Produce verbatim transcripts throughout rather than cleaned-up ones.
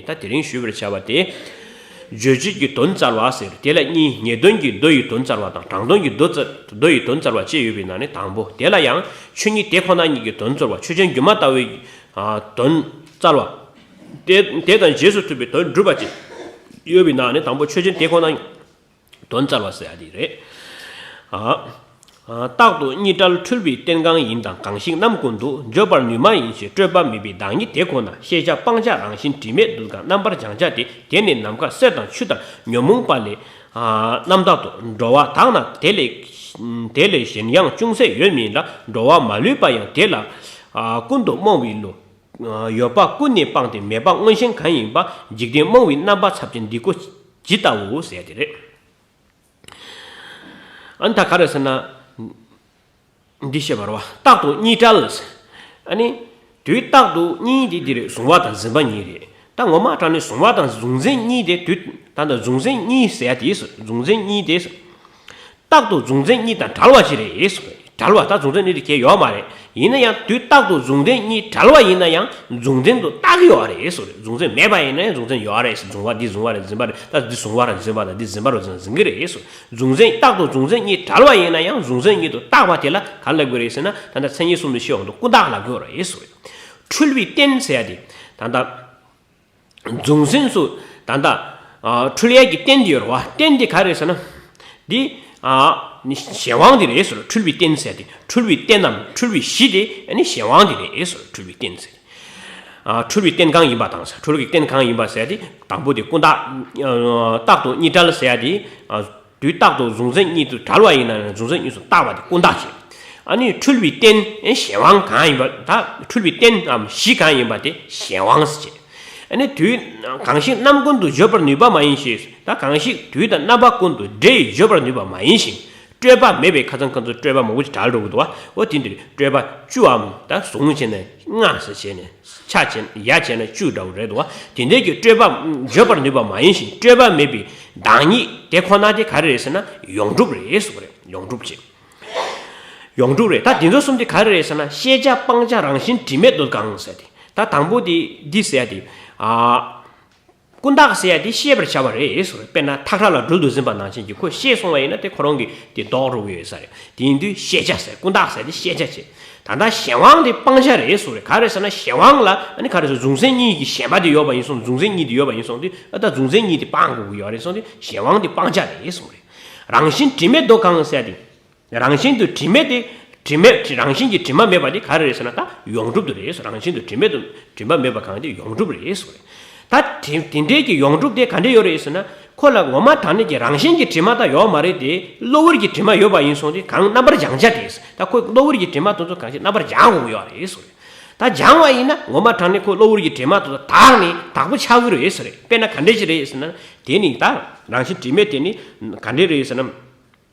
ད་དེ་རིང་ཞུས་པར་བྱ་བ་སྟེ། རྗོད་བྱེད་ཀྱི་དོན་བཙལ་བ་ཟེར་དེ་ལ་གཉིས། ངེས་དོན་གྱི་མདོ་ཡི་དོན་བཙལ་བ་དང་དྲང་དོན་གྱི་མདོ་བཙལ་མདོ་ཡི་དོན་བཙལ་བ་བཅས་ཡོད་པའི་ནང་ནས་དང་པོ་དེ་ལ་ཡང་ཆོས་ཉིད་དེ་ཁོ་ན་ཉིད་ཀྱི་དོན་རྩོལ་བ། ཆོས་ཅན་སྒྱུ་མ་ལྟ་བུའི་ཨ་དོན་བཙལ་བ། དེ་དེ་དང་རྗེས་སུ་མཐུན་པའི་དོན་སྒྲུབ་པ་བཅས་ཡོད་པའི་ནང་ནས་དང་པོ་ཆོས་ཅན་དེ་ཁོ་ན་དོན་བཙལ་བ་ཟེར་ཡ་དེ་རེད། ཨ། རྟག་ཏུ་གཉིས་བྲལ་འཁྲུལ་བའི་རྟེན་གང་ཡིན་དང་། གང་ཞིག་རྣམ་ཀུན་ཏུ། བརྗོད་པར་ནུས་མ་ཡིན་ཞེས། སྤྲོས་པ་མེད་པའི་བདག་ཉིད་དེ་ཁོ་ན། ཤེས་བྱ་སྤང་བྱ་རང་བཞིན་དྲི་མེད་རྡུལ་གང་། རྣམ་པར་སྦྱང་བྱ་སྟེ། དེ་ནི་ནམ་མཁའ་གསེར་དང་ཆུ་ལྟར། ཉོན་མོངས་པ་ལས་རྣམ་དག་ཏུ། འགྲོ་བ་དག་ན་དེ་ལས་དེ་ལས་གཞན་ཡང་ཅུང་ཟད་ཡོད་མིན་ལ། འགྲོ་བ་མ་ལུས་པ་ཡང་དེ་ལ་ཀུན་ཏུ་རྨོངས་པའི་བློ། ཡོད་པ་ཀུན་ནས་སྤངས་ཏེ་མེད་པ་མངོན་ཞེན་གང་ཡིན་པ། འཇིག་རྟེན་རྨོངས་པའི་རྣམ་པ་ཚབས་ཆེན་འདི་ཀོ་ཇི་ལྟ་བུ་ཟེར་ཡ་དེ་རེད། ཨ་ནི་ད་ག་རེ་ཟེར་ན། འདི་བཤད་པ་རེད་བ། རྟག་ཏུ་གཉིས་བྲལ། ཨ་ནི། དུས་རྟག་ཏུ་གཉིས་དེ་འདི་རེད། གཟུང་བ་དང་འཛིན་པ་གཉིས་རེད། ད་ངོ་མ་དྲང་ནས་གཟུང་བ་དང་གཟུང་འཛིན་གཉིས་དེ་དུས་ད་ལྟ་གཟུང་འཛིན་གཉིས་ཟེར་ཡ་དེ་གཟུང་འཛིན་གཉིས་དེ། རྟག་ཏུ་གཟུང་འཛིན་གཉིས་དང་བྲལ་བ་ཞིག་རེད། བྲལ་བ་ད་གཟུང་འཛིན་གཉིས་དེ་གལ་ཡོད་མ་རེད། ཡིན་ན་ཡང་དུས་རྟག་ཏུ་གཟུང་འཛིན་གཉིས་བྲལ་བ་ཡིན་ན་ཡང་གཟུང་འཛིན་དུ་རྟག་གི་ཡོད་རེད་ཟེར། གཟུང་འཛིན་མེད་པ་ཡིན་ན་ཡང་གཟུང་འཛིན་ཡོད་རེད་ཟེར། གཟུང་བ་འདི་གཟུང་བ་རེད། འཛིན་པ་རེད། ད་འདི་གཟུང་བ་རེད། འཛིན་པ་དང་འདི་འཛིན་པ་རེད། འཛིན་གྱི་རེད་ཟེར། གཟུང་འཛིན་རྟག་ཏུ་གཟུང་འཛིན་གཉིས་བྲལ་བ་ཡིན་ན་ཡང་གཟུང་འཛིན་གཉིས་དུ་རྟག་པ་དེ་ལ་ག་ལབ་དགོས་རེད་ཟེར་ན། ད་ལྟ་མཚན་ཉིད་གསུམ་དུ་ཤེས་འོང་དུས་ཀུན་བརྟགས་ལབ་དགོས་རེད་ཟེར། འཁྲུལ་བའི་རྟེན་ཟེར་ཡ་དེ་ད་ལྟ། གཟུང་འཛིན་སུ་ད་ལྟ་འཁྲུལ་ཡས་ཀྱི་རྟེན་དེ་ཡོད་རེད་བ། རྟེན་དེ་ག་རེད་ཟེར་ན། འདི་གཞན་དབང་དེ་རེད་ཟེར། འཁྲུལ་བའི་རྟེན་ཟེར་དེ་འཁྲུལ་བའི་རྟེན་ནམ་འཁྲུལ་བའི་གཞི་དེ་ནི་གཞན་དབང་དེ་རེད་ཟེར། འཁྲུལ་བའི་རྟེན་ཟེར། འཁྲུལ་བའི་རྟེན་གང་ཡིན་པ་དང་ཟེར། འཁྲུལ་བའི་རྟེན་གང་ཡིན་པ་ཟེར་དེ་དང་པོ་དེ་ཀུན་བརྟགས་རྟག་ཏུ་གཉིས་བྲལ་ཟེར་ཡ་དེ། དུས་རྟག་ཏུ་གཟུང་འཛིན་གཉིས་དུ་བྲལ་བ་ཡིན་ན་ཡང་གཟུང་འཛིན་གཉིས་སུ་རྟག་པ་དེ་ཀུན་བརྟགས་བྱེད། ཨ་ནི་འཁྲུལ་བའི་རྟེན་གཞན་དབང་གང་ཡིན་པ། ད་འཁྲུལ་བའི་རྟེན་ནམ་གཞི་གང་ཡིན་པ་དེ་གཞན་དབང་ཟེར་བྱེད། ཨ་ནི་དུས་གང་ཞིག་རྣམ་ཀུན་ཏུ། བརྗོད་པར་ནུས་པ་མ་ཡིན་ཞེས། ད་གང་ཞིག་དུས་དང་རྣམ་པ་ཀུན་ཏུ་འབྲེལ་ཡོད་བརྗོད་པར་ནུས་པ་མ་ཡིན་ཞིང་། སྤྲོས་པ་མེད་པའི་ཁ་སང་ཁ་སང་སྤྲོས་པ་མང་པོ་ཞིག་བྲལ་འགྲོ་གི་འདུག་བ། འོ་དེ་འདིར་སྤྲོས་པ་བཅུའམ་ད་ཟུང་བྱས་ནས་ལྔ་ཟེར་བྱས་ནས་ཆ་བྱས་ཡ་བྱས་ན་བཅུ་འདྲ་བོ་རེད་འདུག་བ། དེ་འདྲའི་གི་སྤྲོས་པ་བརྗོད་པར་ནུས་པ་མ་ཡིན་ཞིང་། སྤྲོས་པ་མེད་པའི་བདག་ཉིད་དེ་ཁོ་ན་དེ་ག་རེ་རེད་ཟེར་ན་ཡོངས་གྲུབ་རེད་ཟེར་བ་རེད། ཡོངས་གྲུབ་ཅེས། ཡོངས་གྲུབ་རེད། ད་འདི་ཚོ་གསུམ་དེ་ག་རེ་རེད་ཟེར་ན། ཤེས་བྱ་སྤང་བྱ་རང་བཞིན་དྲི་མེད་རྡུལ་གང་ཟེར་ཏེ། ད་དང་པོ་དེ་འདི་ཟེར་ཏེ། ཨ། ཀུན་བརྟགས་ཟེར་ཡ་དེ་ཤེས་པར་བྱ་བ་རེད་ཟེར། དཔེར་ན་ཐག་ཁྲ་ལ་སྦྲུལ་དུ་འཛིན་པ་ནང་བཞིན་གྱི་ཁོ་ཤེས་སོང་བ་ཡིན་ན་དེ་ཁོ་རང་གི་དེ་ལྡོག་འགྲོ་གི་ཡོད་ས་རེད། དེ་ཡིན་དུས་ཤེས་བྱ་ཟེར། ཀུན་བརྟགས་ཟེར་དེ་ཤེས་བྱ་བྱེད། ད་ལྟ་གཞན་དབང་དེ་སྤང་བྱ་རེད་ཟེར། ག་རེ་ཟེར་ན་གཞན་དབང་ལ་ཨ་ནི་ག་རེ་ཟེར། གཟུང་འཛིན་གཉིས་ཀྱི་ཞེན་པ་དེ་ཡོད་པ་ཡིན་སོང་། གཟུང་འཛིན་གཉིས་དེ་ཡོད་པ་ཡིན་སོང་དུས་ཨ་ད་གཟུང་འཛིན་གཉིས་དེ་སྤང་དགོས་ཀྱི་ཡོད་རེད་སོང་དུས་གཞན་དབང་དེ་སྤང་བྱ་རེད་ཟེར་བ་རེད། རང་བཞིན་དྲི་མེད་རྡུལ་གང་ཟེར་ཏེ། རང་བཞིན་དུ་དྲི་མེད་དེ། དྲི་མེད་རང་བཞིན་གྱི་དྲི་མ་མེད་པ་དེ་ག་རེ་རེད་ཟེར་ན་ད་ཡོངས་གྲུབ་ཏུ་རེད་ཟེར། རང་བཞིན་དུ་དྲི་མེད་དུ་དྲི་མ་མེད་པ་གང་དེ་ཡོངས་གྲུབ་རེད་ཟེར། ད་དེ་དེ་འདྲའི་གི་ཡོངས་གྲུབ་དེ་ག་འདྲ་ཡོད་རེད་ཟེར་ན། ཁོ་ལ་ངོ་མ་དྲང་གནས་ཀྱི་རང་བཞིན་གྱི་དྲི་མ་ད་ཡོད་མ་རེད་དེ། གློ་བུར་གྱི་དྲི་མ་ཡོད་པ་ཡིན་སོང་དུས་གང་རྣམ་པར་སྦྱང་བྱ་དེ། ད་ཁོས་གློ་བུར་གྱི་དྲི་མ་དེ་ཚོ་གང་ཞིག་རྣམ་པར་སྦྱང་དགོས་ཀྱི་ཡོད་རེད་ཟེར། ད་སྦྱང་བ་ཡིན་ན་ངོ་མ་དྲང་གནས་ཁོ་གློ་བུར་གྱི་དྲི་མ་དེ་ཚོ་དག་ནས་དག་པོ་ཆགས་ཀྱི་རེད་ཟེར། དཔེར་ན་ག་འདྲ་ཞིག་རེད་ཟེར་ན། དེ་ནི་ད་རང་བཞིན་དྲི་མེད་དེ་ནི་ག་འདྲ་རེད་ཟེར་ན།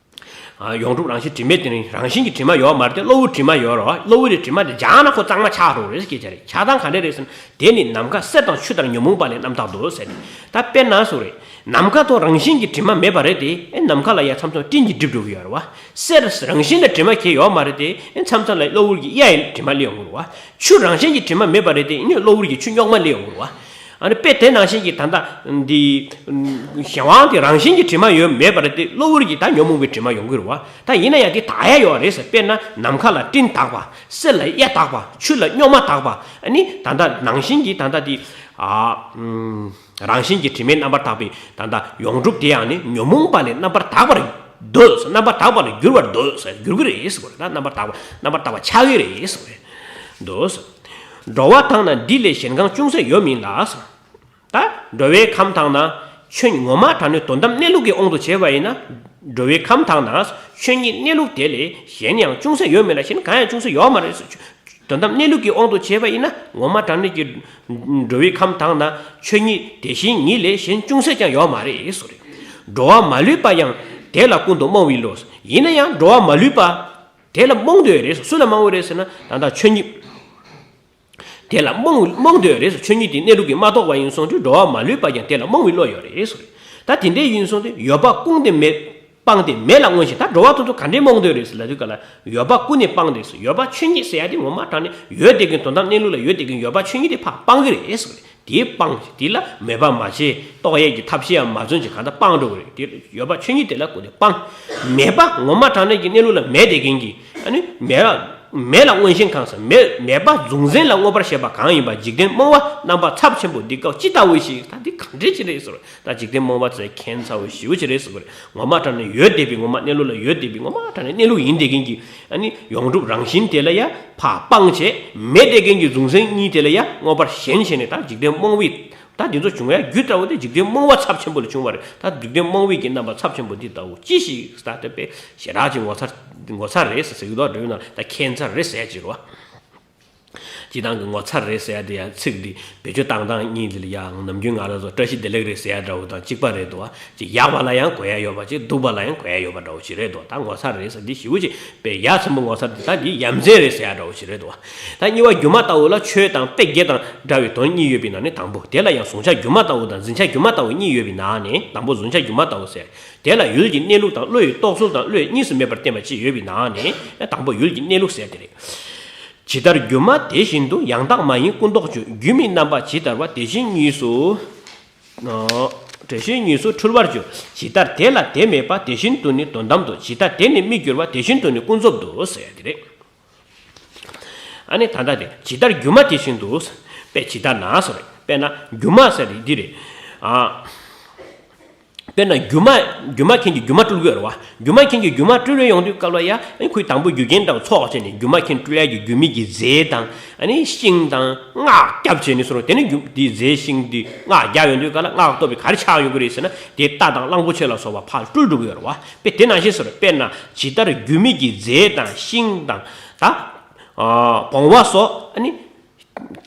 ཡོངས་གྲུབ་རང་བཞིན་དྲི་མེད་དེ་ནི་རང་བཞིན་གྱི་དྲི་མ་ཡོད་མ་རེད་དེ། གློ་བུར་དྲི་མ་ཡོད་རེད། གློ་བུར་གྱི་དྲི་མ་དེ་སྦྱངས་ན་ཁོ་གཙང་མ་ཆགས་འགྲོ་རེད་ཟེར་སྐད་ཆ་རེད། ཆགས་སྟངས་ག་འདྲ་རེད་ཟེར་ན། དེ་ནི་ནམ་མཁའ་གསེར་དང་ཆུ་ལྟར་ཉོན་མོངས་པ་ལས་རྣམ་དག་ཏུ་ཟེར་ནས། ད་དཔེར་ན་སོ་རེད། ནམ་མཁའ་དང་རང་བཞིན་གྱི་དྲི་མ་མེད་པ་རེད་དེ། ཨེ་ནམ་མཁའ་ལ་ཡ་མཚམས་མཚམས་སྤྲིན་གྱིས་བསྒྲིབས་འགྲོ་གི་ཡོད་རེད་བ། གསེར་རང་བཞིན་ལ་དྲི་མ་གང་ཡང་ཡོད་མ་རེད་དེ། ཨེ་མཚམས་མཚམས་ལ་གློ་བུར་གྱི་གཡའ་ཡི་དྲི་མ་སླེབས་ཡོང་གི་རེད་བ། ཆུ་རང་བཞིན་གྱི་དྲི་མ་མེད་པ་རེད་དེ། ཨེ་གློ་བུར་གྱི་ཆུ་རྙོག་མ་སླེབས་ཡོང་གི་རེད་བ། ཨ་ནི་དཔེ་དེ་ནང་བཞིན་གྱི་ད་ལྟ་འདི་གཞན་དབང་དེ་རང་བཞིན་གྱི་དྲི་མ་ཡོད་མེད་པ་རེད་དེ། གློ་བུར་གྱི་ད་ཉོན་མོངས་པའི་དྲི་མ་ཡོང་གི་རེད་བ། ད་ཡིན་ན་ཡང་དེ་དག་ཡ་ཡོད་རེད་ཟེར། དཔེར་ན་ནམ་མཁའ་ལ་སྤྲིན་དག་པ། གསེར་ལ་གཡའ་དག་པ། ཆུ་ལ་རྙོག་མ་དག་པ། ཨ་ནི་ད་ལྟ་ནང་བཞིན་གྱི་ད་ལྟ་དེ་ཨ་རང་བཞིན་གྱི་དྲི་མེད་རྣམ་པར་དག་པའི་ད་ལྟ་ཡོངས་གྲུབ་དེ་ཡང་ནི་ཉོན་མོངས་པ་ལས་རྣམ་པར་དག་པར་འདོད། རྣམ་པར་དག་པ་ལས་འགྱུར་བར་འདོད་ཟེར། འགྱུར་གྱི་རེད་ཟེར་བ་རེད། ད་རྣམ་པར་དག་པ་རྣམ་པར་དག་པ་ཆགས་ཀྱི་རེད་ཟེར་བ་རེད། འདོད་ཟེར། འགྲོ་བ་དག་ན་འདི་ལས་གཞན་གང་ཅུང་ཟད་ཡོད་མིན་ལ་ཟེར། ད་འགྲོ་བའི་ཁམས་དག་ན་ཆོས་ངོ་མ་དྲང་ནས་དོན་དམ་གནས་ལུགས་ཀྱི་དབང་དུ་བྱས་པ་ཡིན་ན། འགྲོ་བའི་ཁམས་དག་ན་ཆོས་ཉིད་གནས་ལུགས་དེ་ལས་གཞན་ཡང་ཅུང་ཟད་ཡོད་མེད་ལ། གཞན་གང་ཡང་ཅུང་ཟད་ཡོད་མ་རེད་ཟེར། དོན་དམ་གནས་ལུགས་ཀྱི་དབང་དུ་བྱས་པ་ཡིན་ན། ངོ་མ་དྲང་གནས་ཀྱི་འགྲོ་བའི་ཁམས་དག་ན་ཆོས་ཉིད་དེ་བཞིན་ཉིད་ལས་གཞན་ཅུང་ཟད་ཀྱང་ཡོད་མ་རེད་ཟེར། འགྲོ་བ་མ་ལུས་པ་ཡང་དེ་ལ་ཀུན་ཏུ་རྨོངས་པའི་བློ། ཡིན་ན་ཡང་འགྲོ་བ་མ་ལུས་པ་དེ་ལ་རྨོངས་བསྡད་ཡོད་རེད་ཟེར། སུ་ལ་རྨོངས་ཡོད་རེད་ཟེར་ན། ད་ལྟ་ཆོས་ཉིད། དེ་ལ་རྨོངས་རྨོངས་བསྡད་ཡོད་རེད་ཟེར། ཆོས་ཉིད་དེ་གནས་ལུགས་ཀྱིས་མ་རྟོགས་པ་ཡིན་སོང་དུས་འགྲོ་བ་མ་ལུས་པ་ཀྱང་དེ་ལ་རྨོངས་པའི་བློ་ཡོད་རེད་ཟེར། ད་དེ་འདྲ་ཡིན་སོང་དུས་ཡོད་པ་ཀུན་ཏུ་མེད་སྤངས་ཏེ་མེད་ལ་མངོན་ཞེན། ད་འགྲོ་བ་དེ་ཚོ་ག་འདྲས་རྨོངས་བསྡད་ཡོད་རེད་ཟེར་ལབ་དུས་ག་ལ་ཡོད་པ་ཀུན་ནས་སྤངས་ཏེ་ཟེར། ཡོད་པ་ཆོས་ཉིད་ཟེར་ཡ་དེ་ངོ་མ་དྲང་ནས་ཡོད་བསྡད་མཁན་དོན་དམ་གནས་ལུགས་ལ་ཡོད་བསྡད་མཁན་ཡོད་པ་ཆོས་ཉིད་དེ་ཕར་སྤང་གི་རེད་ཟེར། དེ་སྤང་། དེ་ལ་མོས་པ་མ་བྱས། རྟོགས་ཡས་ཀྱི་ཐབས་ཤེས་ཡང་མ་བརྩོན་ཅིག་གང་ལྟར་སྤང་འགྲོ་གི་རེད། དེ་ཡོད་པ་ཆོས་ཉིད་དེ་ལ་བཀོད་དེ་སྤང་། མེད་པ་ངོ་མ་དྲང་གནས་ཀྱི་གནས་ལུགས་ལ་མེད་བསྡད་མཁན་གྱི། ཨ་ནི་མེད་པ་མེད་ལ་མངོན་ཞེན་གང་ཟེར། མེད་མེད་པ་གཟུང་འཛིན་ལ་མངོན་པར་ཞེན་པ་གང་ཡིན་པ། འཇིག་རྟེན་རྨོངས་པ་རྣམ་པ་ཚབས་ཆེན་པོ་འདི་སྐབས་ཅི་ལྟ་བུ་ཞིག་ད་འདི་གང་འདྲ་ཅིག་རེད་ཟེར། ད་འཇིག་རྟེན་རྨོངས་པ་ཚོས་མཁྱེན་ཚ་བོ་ཞེ་པོ་ཅིག་རེད་ཟེར་གི་རེད། ངོ་མ་དྲང་གནས་ཡོད་བསྡད་པའི། ངོ་མ་གནས་ལུགས་ལ་ཡོད་བསྡད་པའི། ངོ་མ་དྲང་གནས་གནས་ལུགས་ཡིན་བསྡད་མཁན་གྱི། ཨ་ནི་ཡོངས་གྲུབ་རང་བཞིན་དེ་ལ་ཡ་ཕར་སྤང་བྱས། མེད་བསྡད་མཁན་གྱི་གཟུང་འཛིན་གཉིས་དེ་ལ་ཡ་མངོན་པར་ཞེན་བྱས་ནས། ད་འཇིག་རྟེན་རྨོངས་པའི། ད་འདི་ཚོ་བྱུང་ཡ་རྒྱུ་འདྲ་བོ་དེ་འཇིག་རྟེན་རྨོངས་པ་ཚབས་ཆེན་པོ་ལ་བྱུང་བ་རེད། ད་འཇིག་རྟེན་རྨོངས་པའི་གི་རྣམ་པ་ཚབས་ཆེན་པོ་འདི་ལྟ་བུ་ཅི་ཞིག་ད་དེ་དཔེ་ཞེ་དྲག་ཅིག་ངོ་མཚར་ངོ་མཚར་རེད་ཟེར་ཟེར་གི་འདུག་འགྲོ་ན་ད་ཁྱད་མཚར་རེད་ཟེར་ཡ་ཅིག་རེད་བ། སྤྱིར་བཏང་གི་ངོ་མཚར་རེད་ཟེར་ཡ་དེ་ཡང་ཚིག་འདི་བེད་སྤྱོད་བཏང་སྟངས་གཉིས་འདི་ལ་ཡང་ནམ་རྒྱུན་ང་རང་ཚོ་བཀྲ་ཤིས་བདེ་ལེགས་རེད་ཟེར་ཡ་འདྲ་བོ་དང་གཅིག་པ་རེད་འདུག་བ། ཅིག་ཡག་པ་ལ་ཡང་གོ་ཡ་ཡོད་པ། ཅིག་སྡུག་པ་ལ་ཡང་གོ་ཡ་ཡོད་པ་འདྲ་བོ་ཞིག་རེད་འདུག་ད་ངོ་མཚར་རེད་ཟེར་འདི་ཞེ་པོ་ཅིག་དཔེ་ཡ་མཚན་པོ་ངོ་མཚར་འདི། ད་འདི་ཡ་མཚན་རེད་ཟེར་ཡ་འདྲ་བོ་ཞིག་རེད་འདུག་བ། ད་གཉིས་པ་སྒྱུ་མ་ལྟ་བུ་ལ་ཆོས་དང་དཔེ་བརྒྱད་དང་འདྲ་བའི་དོན་གཉིས་ཡོད་པའི་ནང་ནས་དང་པོ། དེ་ལ་ཡང་གཟུང་བྱ་སྒྱུ་མ་ལྟ་བུ་དང་འཛིན་བྱ་སྒྱུ་མ་ལྟ་བུ་གཉིས་ཡོད་པའི་ནང་ནས། དང་པོ་གཟུང་བྱ་སྒྱུ་མ་ལྟ་བུ་ཟེར། དེ་ལ་ཡུལ་གྱི་གནས་ལུགས་དང་བློ་ཡི་རྟོགས་ཚུལ་དང་བློས་གཉིས་སུ་མེད་པར་བསྟན་པ་བཅས་ཡོད་པའི་ནང་ནས། དང་པོ་ཡུལ་གྱི་གནས་ལུགས་ཟེར་དེ་རེད། ཇི་ལྟར་སྒྱུ་མ་དེ་བཞིན་དུ། ཡང་དག་མ་ཡིན་ཀུན་རྟོག་བརྗོད། སྒྱུ་མའི་རྣམ་པ་ཇི་ལྟ་བ། དེ་བཞིན་གཉིས་སུ། ཨ། དེ་བཞིན་གཉིས་སུ་འཁྲུལ་བར་འགྱུར། ཇི་ལྟར་དེ་ལ་དེ་མེད་པ། དེ་བཞིན་དུ་ནི་དོན་དམ་དུ། ཇི་ལྟར་དེ་ནི་མི་འགྱུར་བ། དེ་བཞིན་དུ་ནི་ཀུན་རྫོབ་ཏུ་ཟེར་ཡ་དེ་རེད། ཨ་ནི་ད་ལྟ་དེ་ཇི་ལྟར་སྒྱུ་མ་དེ་བཞིན་དུ། དཔེ་ཇི་ལྟར་ན་ཟེར་རེད། དཔེར་ན་སྒྱུ་མ་ཟེར་དེ་འདི་རེད། ཨ། དཔེར་ན་སྒྱུ་མ། སྒྱུ་མ་མཁན་གྱིས་སྒྱུ་མ་སྤྲུལ་གྱི་ཡོད་རེད་བ། སྒྱུ་མ་མཁན་གྱིས་སྒྱུ་མ་སྤྲུལ་རེ་ཡོང་དུས་སྐབས་ལ་ཡ། ཨ་ནི་ཁོས་དང་པོ་རྒྱུ་རྐྱེན་འདྲ་བོ་ཚོགས་བྱས་ནས། སྒྱུ་མ་མཁན་སྤྲུལ་ཡག་གི་སྒྱུ་མའི་གི་རྫས་དང་། ཨ་ནི་ཤིང་དང་སྔགས་རྒྱབ་བྱས་ནས་ཟེར་རོ། དེ་ནི་སྒྱུ་དེའི་རྫས་ཤིང་དེ་སྔགས་རྒྱབ་ཡོང་དུས་སྐབས་ལ་སྔགས་སྟོབས་ཀྱིས་ག་རེ་ཆགས་ཡོང་གི་རེད་ཟེར་ན། དེ་རྟ་དང་གླང་པོ་ཆེ་ལ་སོགས་པ་ཕར་སྤྲུལ་འགྲོ་གི་ཡོད་རེད་བ། དཔེ་དེ་ནང་བཞིན་ཟེར་རོ། དཔེར་ན་ཇི་ལྟར་སྒྱུ་མའི་གི་རྫས་དང་ཤིང་དང་། ད་ཨ་བོང་བ་སོགས། ཨ་ནི་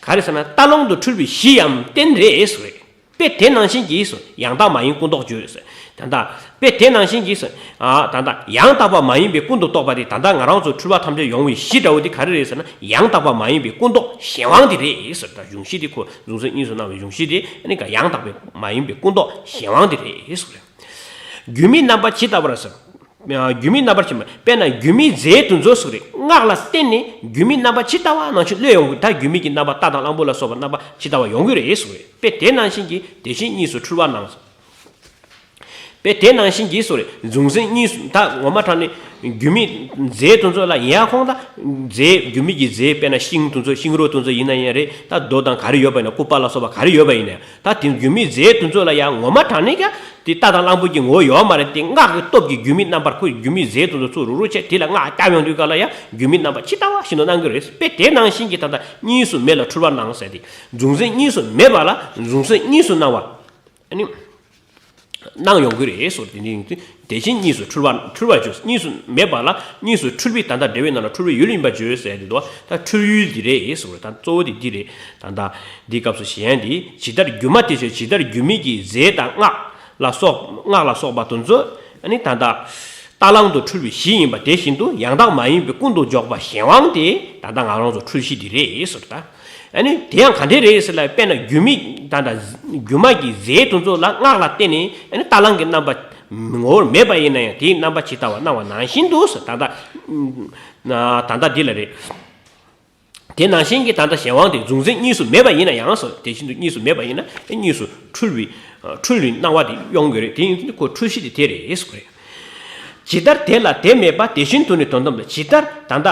ག་རེ་ཟེར་ན། རྟ་གླང་དུ་འཁྲུལ་པའི་གཞི་ཡང་བསྟན་རེད་ཟེར་རེད། དཔེ་དེ་ནང་བཞིན་གྱིས་སོ། ཡང་དག་མ་ཡིན་ཀུན་རྟོག་བརྗོད་ཟེར། ད་ལྟ་དཔེ་དེ་ནང་བཞིན་གྱིས་སོ། ཨ། ད་ལྟ་ཡང་དག་པ་མ་ཡིན་པའི་ཀུན་ཏུ་རྟོག་པ་དེ། ད་ལྟ་ང་རང་ཚོ་འཁྲུལ་པ་ཐམས་ཅད་ཡོང་བའི་གཞི་འདྲ་བོ་དེ་ག་རེ་རེད་ཟེར་ན། ཡང་དག་པ་མ་ཡིན་པའི་ཀུན་རྟོག་གཞན་དབང་དེ་རེད་ཟེར། ད་གཞུང་གཞི་དེ་ཁོ་གཟུང་འཛིན་གཉིས་སུ་སྣང་བའི་གཞུང་གཞི་དེ། ཨ་ནི་ག་ཡང་དག་པའི་མ་ཡིན་པའི་ཀུན་རྟོག་གཞན་དབང་དེ་རེད་ཟེར། སྒྱུ་མའི་རྣམ་པ་ཇི་ལྟ་བར་ཟེར། སྒྱུ་མའི་རྣམ་པར་ཕྱིན་པ། དཔེར་ན་སྒྱུ་མའི་རྫས་དེ་ཚོ་ཟེར་རེད། སྔགས་ལ་བརྟེན་ནས་སྒྱུ་མའི་རྣམ་པ་ཇི་ལྟ་བ་ནང་བཞིན་བློས་ཡོང་གི། ད་སྒྱུ་མའི་གི་རྣམ་པ་རྟ་དང་གླང་པོ་ལ་སོགས་པ་རྣམ་པ་ཇི་ལྟ་བ་ཡོང་གི་རེད་ཟེར་རེད། དཔེ་དེ་ནང་བཞིན་གྱིས་དེ་བཞིན་གཉིས་སུ་འཁྲུལ་བར་སྣང་། དཔེ་དེ་ནང་བཞིན་གྱིས་ཟེར་རེད། གཟུང་འཛིན་གཉིས་སུ། ད་ངོ་མ་དྲང་གནས་སྒྱུ་མའི་རྫས་དེ་ཚོ་ལ་ཡིན་ཡ་ཁོང་། ད་རྫས་སྒྱུ་མའི་གི་རྫས། དཔེར་ན་ཤིང་དེ་ཚོ། ཤིང་རོ་དེ་ཚོ་ཡིན་ན་ཡང་རེད། ད་རྡོ་དང་ག་རེ་ཡོད་པ་ཡིན་ན། ལྐུགས་པ་ལ་སོགས་པ་ག་རེ་ཡོད་པ་ཡིན་ན། ད་དེ་སྒྱུ་མའི་རྫས་དེ་ཚོ་ལ་ཡང་ངོ་མ་དྲང་གནས་ཀྱང་དེ་རྟ་དང་གླང་པོ་གི་ངོ་བོ་ཡོད་མ་རེད། དེ་སྔགས་ཀྱི་སྟོབས་ཀྱིས་སྒྱུ་མའི་རྣམ་པར། ཁོ་སྒྱུ་མའི་རྫས་དེ་ཚོ་ཚུར་རུག་རུག་བྱས། དེ་ལ་སྔགས་བརྒྱབ་ཡོང་དུས་སྐབས་ལ་ཡང་སྒྱུ་མའི་རྣམ་པ་ཇི་ལྟ་བ་བཞིན་དུ་སྣང་གི་རེད། དཔེ་དེ་ནང་བཞིན་གྱིས་ད་ལྟ་གཉིས་སུ་མེད་ལ་འཁྲུལ་བར་སྣང་ཟེར་དེ། གཟུང་འཛིན་གཉིས་སུ་མེད་པ་ལ་གཟུང་འཛིན་གཉིས་སུ་སྣང་བ། ཨ་ནི་སྣང་ཡོང་གི་རེད་ཟེར། དེ་ནི་དེ་བཞིན་གཉིས་སུ་འཁྲུལ་བ། འཁྲུལ་བར་བརྗོད། གཉིས་སུ་མེད་པ་ལ་གཉིས་སུ་འཁྲུལ་བའི། ད་ལྟ་འབྲེལ་བའི་ནང་ལ་འཁྲུལ་བའི་ཡུལ་ཡིན་པར་བརྗོད་ཟེར་དེ་འདུག་ད་འཁྲུལ་ཡུལ་འདི་རེད་ཟེར། ད་གཙོ་བོ་དེ་འདི་རེད། ད་ལྟ་འདིའི་སྐབས་སུ་གཞན་འདི། ཇི་ལྟར་སྒྱུ་མ་དེ་བཞིན། ཇི་ལྟར་སྒྱུ་མའི་གི་རྫས་དང་སྔགས་ལ་སོགས། སྔགས་ལ་སོགས་པ་དེ་ཚོ་ནི་ད་ལྟ་རྟ་གླང་དུ་འཁྲུལ་བའི་གཞི་ཡིན་པ་དེ་བཞིན་དུ། ཡང་དག་མ་ཡིན་པའི་ཀུན་ཏུ་འཇོག་པ་གཞན་དབང་དེ་ད་ལྟ་ང་རང་ཚོ་འཁྲུལ་གཞི་འདི་རེད་ཟེར། ད་ཨ་ནི་དེ་ཡང་ག་འདྲས་རེད་ཟེར་ལ། དཔེར་ན་སྒྱུ་མའི། ད་ལྟ་སྒྱུ་མ་གི་རྫས་དེ་ཚོ་ལ་སྔགས་ལ་བརྟེན་ནས། ཨ་ནི་རྟ་གླང་གི་རྣམ་པ་ངོ་བོར་མེད་པ་ཡིན་ན་ཡང་དེའི་རྣམ་པ་ཇི་ལྟ་བ་སྣང་བ་ནང་བཞིན་དུ་ཟེར། ད་ལྟ་ད་ལྟ་འདི་ལ་རེད། དེ་ནང་བཞིན་གྱི་ད་ལྟ་གཞན་དབང་དེ་གཟུང་འཛིན་གཉིས་སུ་མེད་པ་ཡིན་ན་ཡང་ཟེར། དེ་བཞིན་དུ་གཉིས་སུ་མེད་པ་ཡིན་ན་གཉིས་སུ་འཁྲུལ་བའི། འཁྲུལ་བའི་སྣང་བ་དེ་ཡོང་གི་རེད། དེ་ཡིན་དུས་ཁོ་འཁྲུལ་གཞི་དེ་དེ་རེད་ཟེར་གི་རེད། ཇི་ལྟར་དེ་ལ་དེ་མེད་པ། དེ་བཞིན་དུ་ནི་དོན་དམ་དུ། ཇི་ལྟར་ད་ལྟ་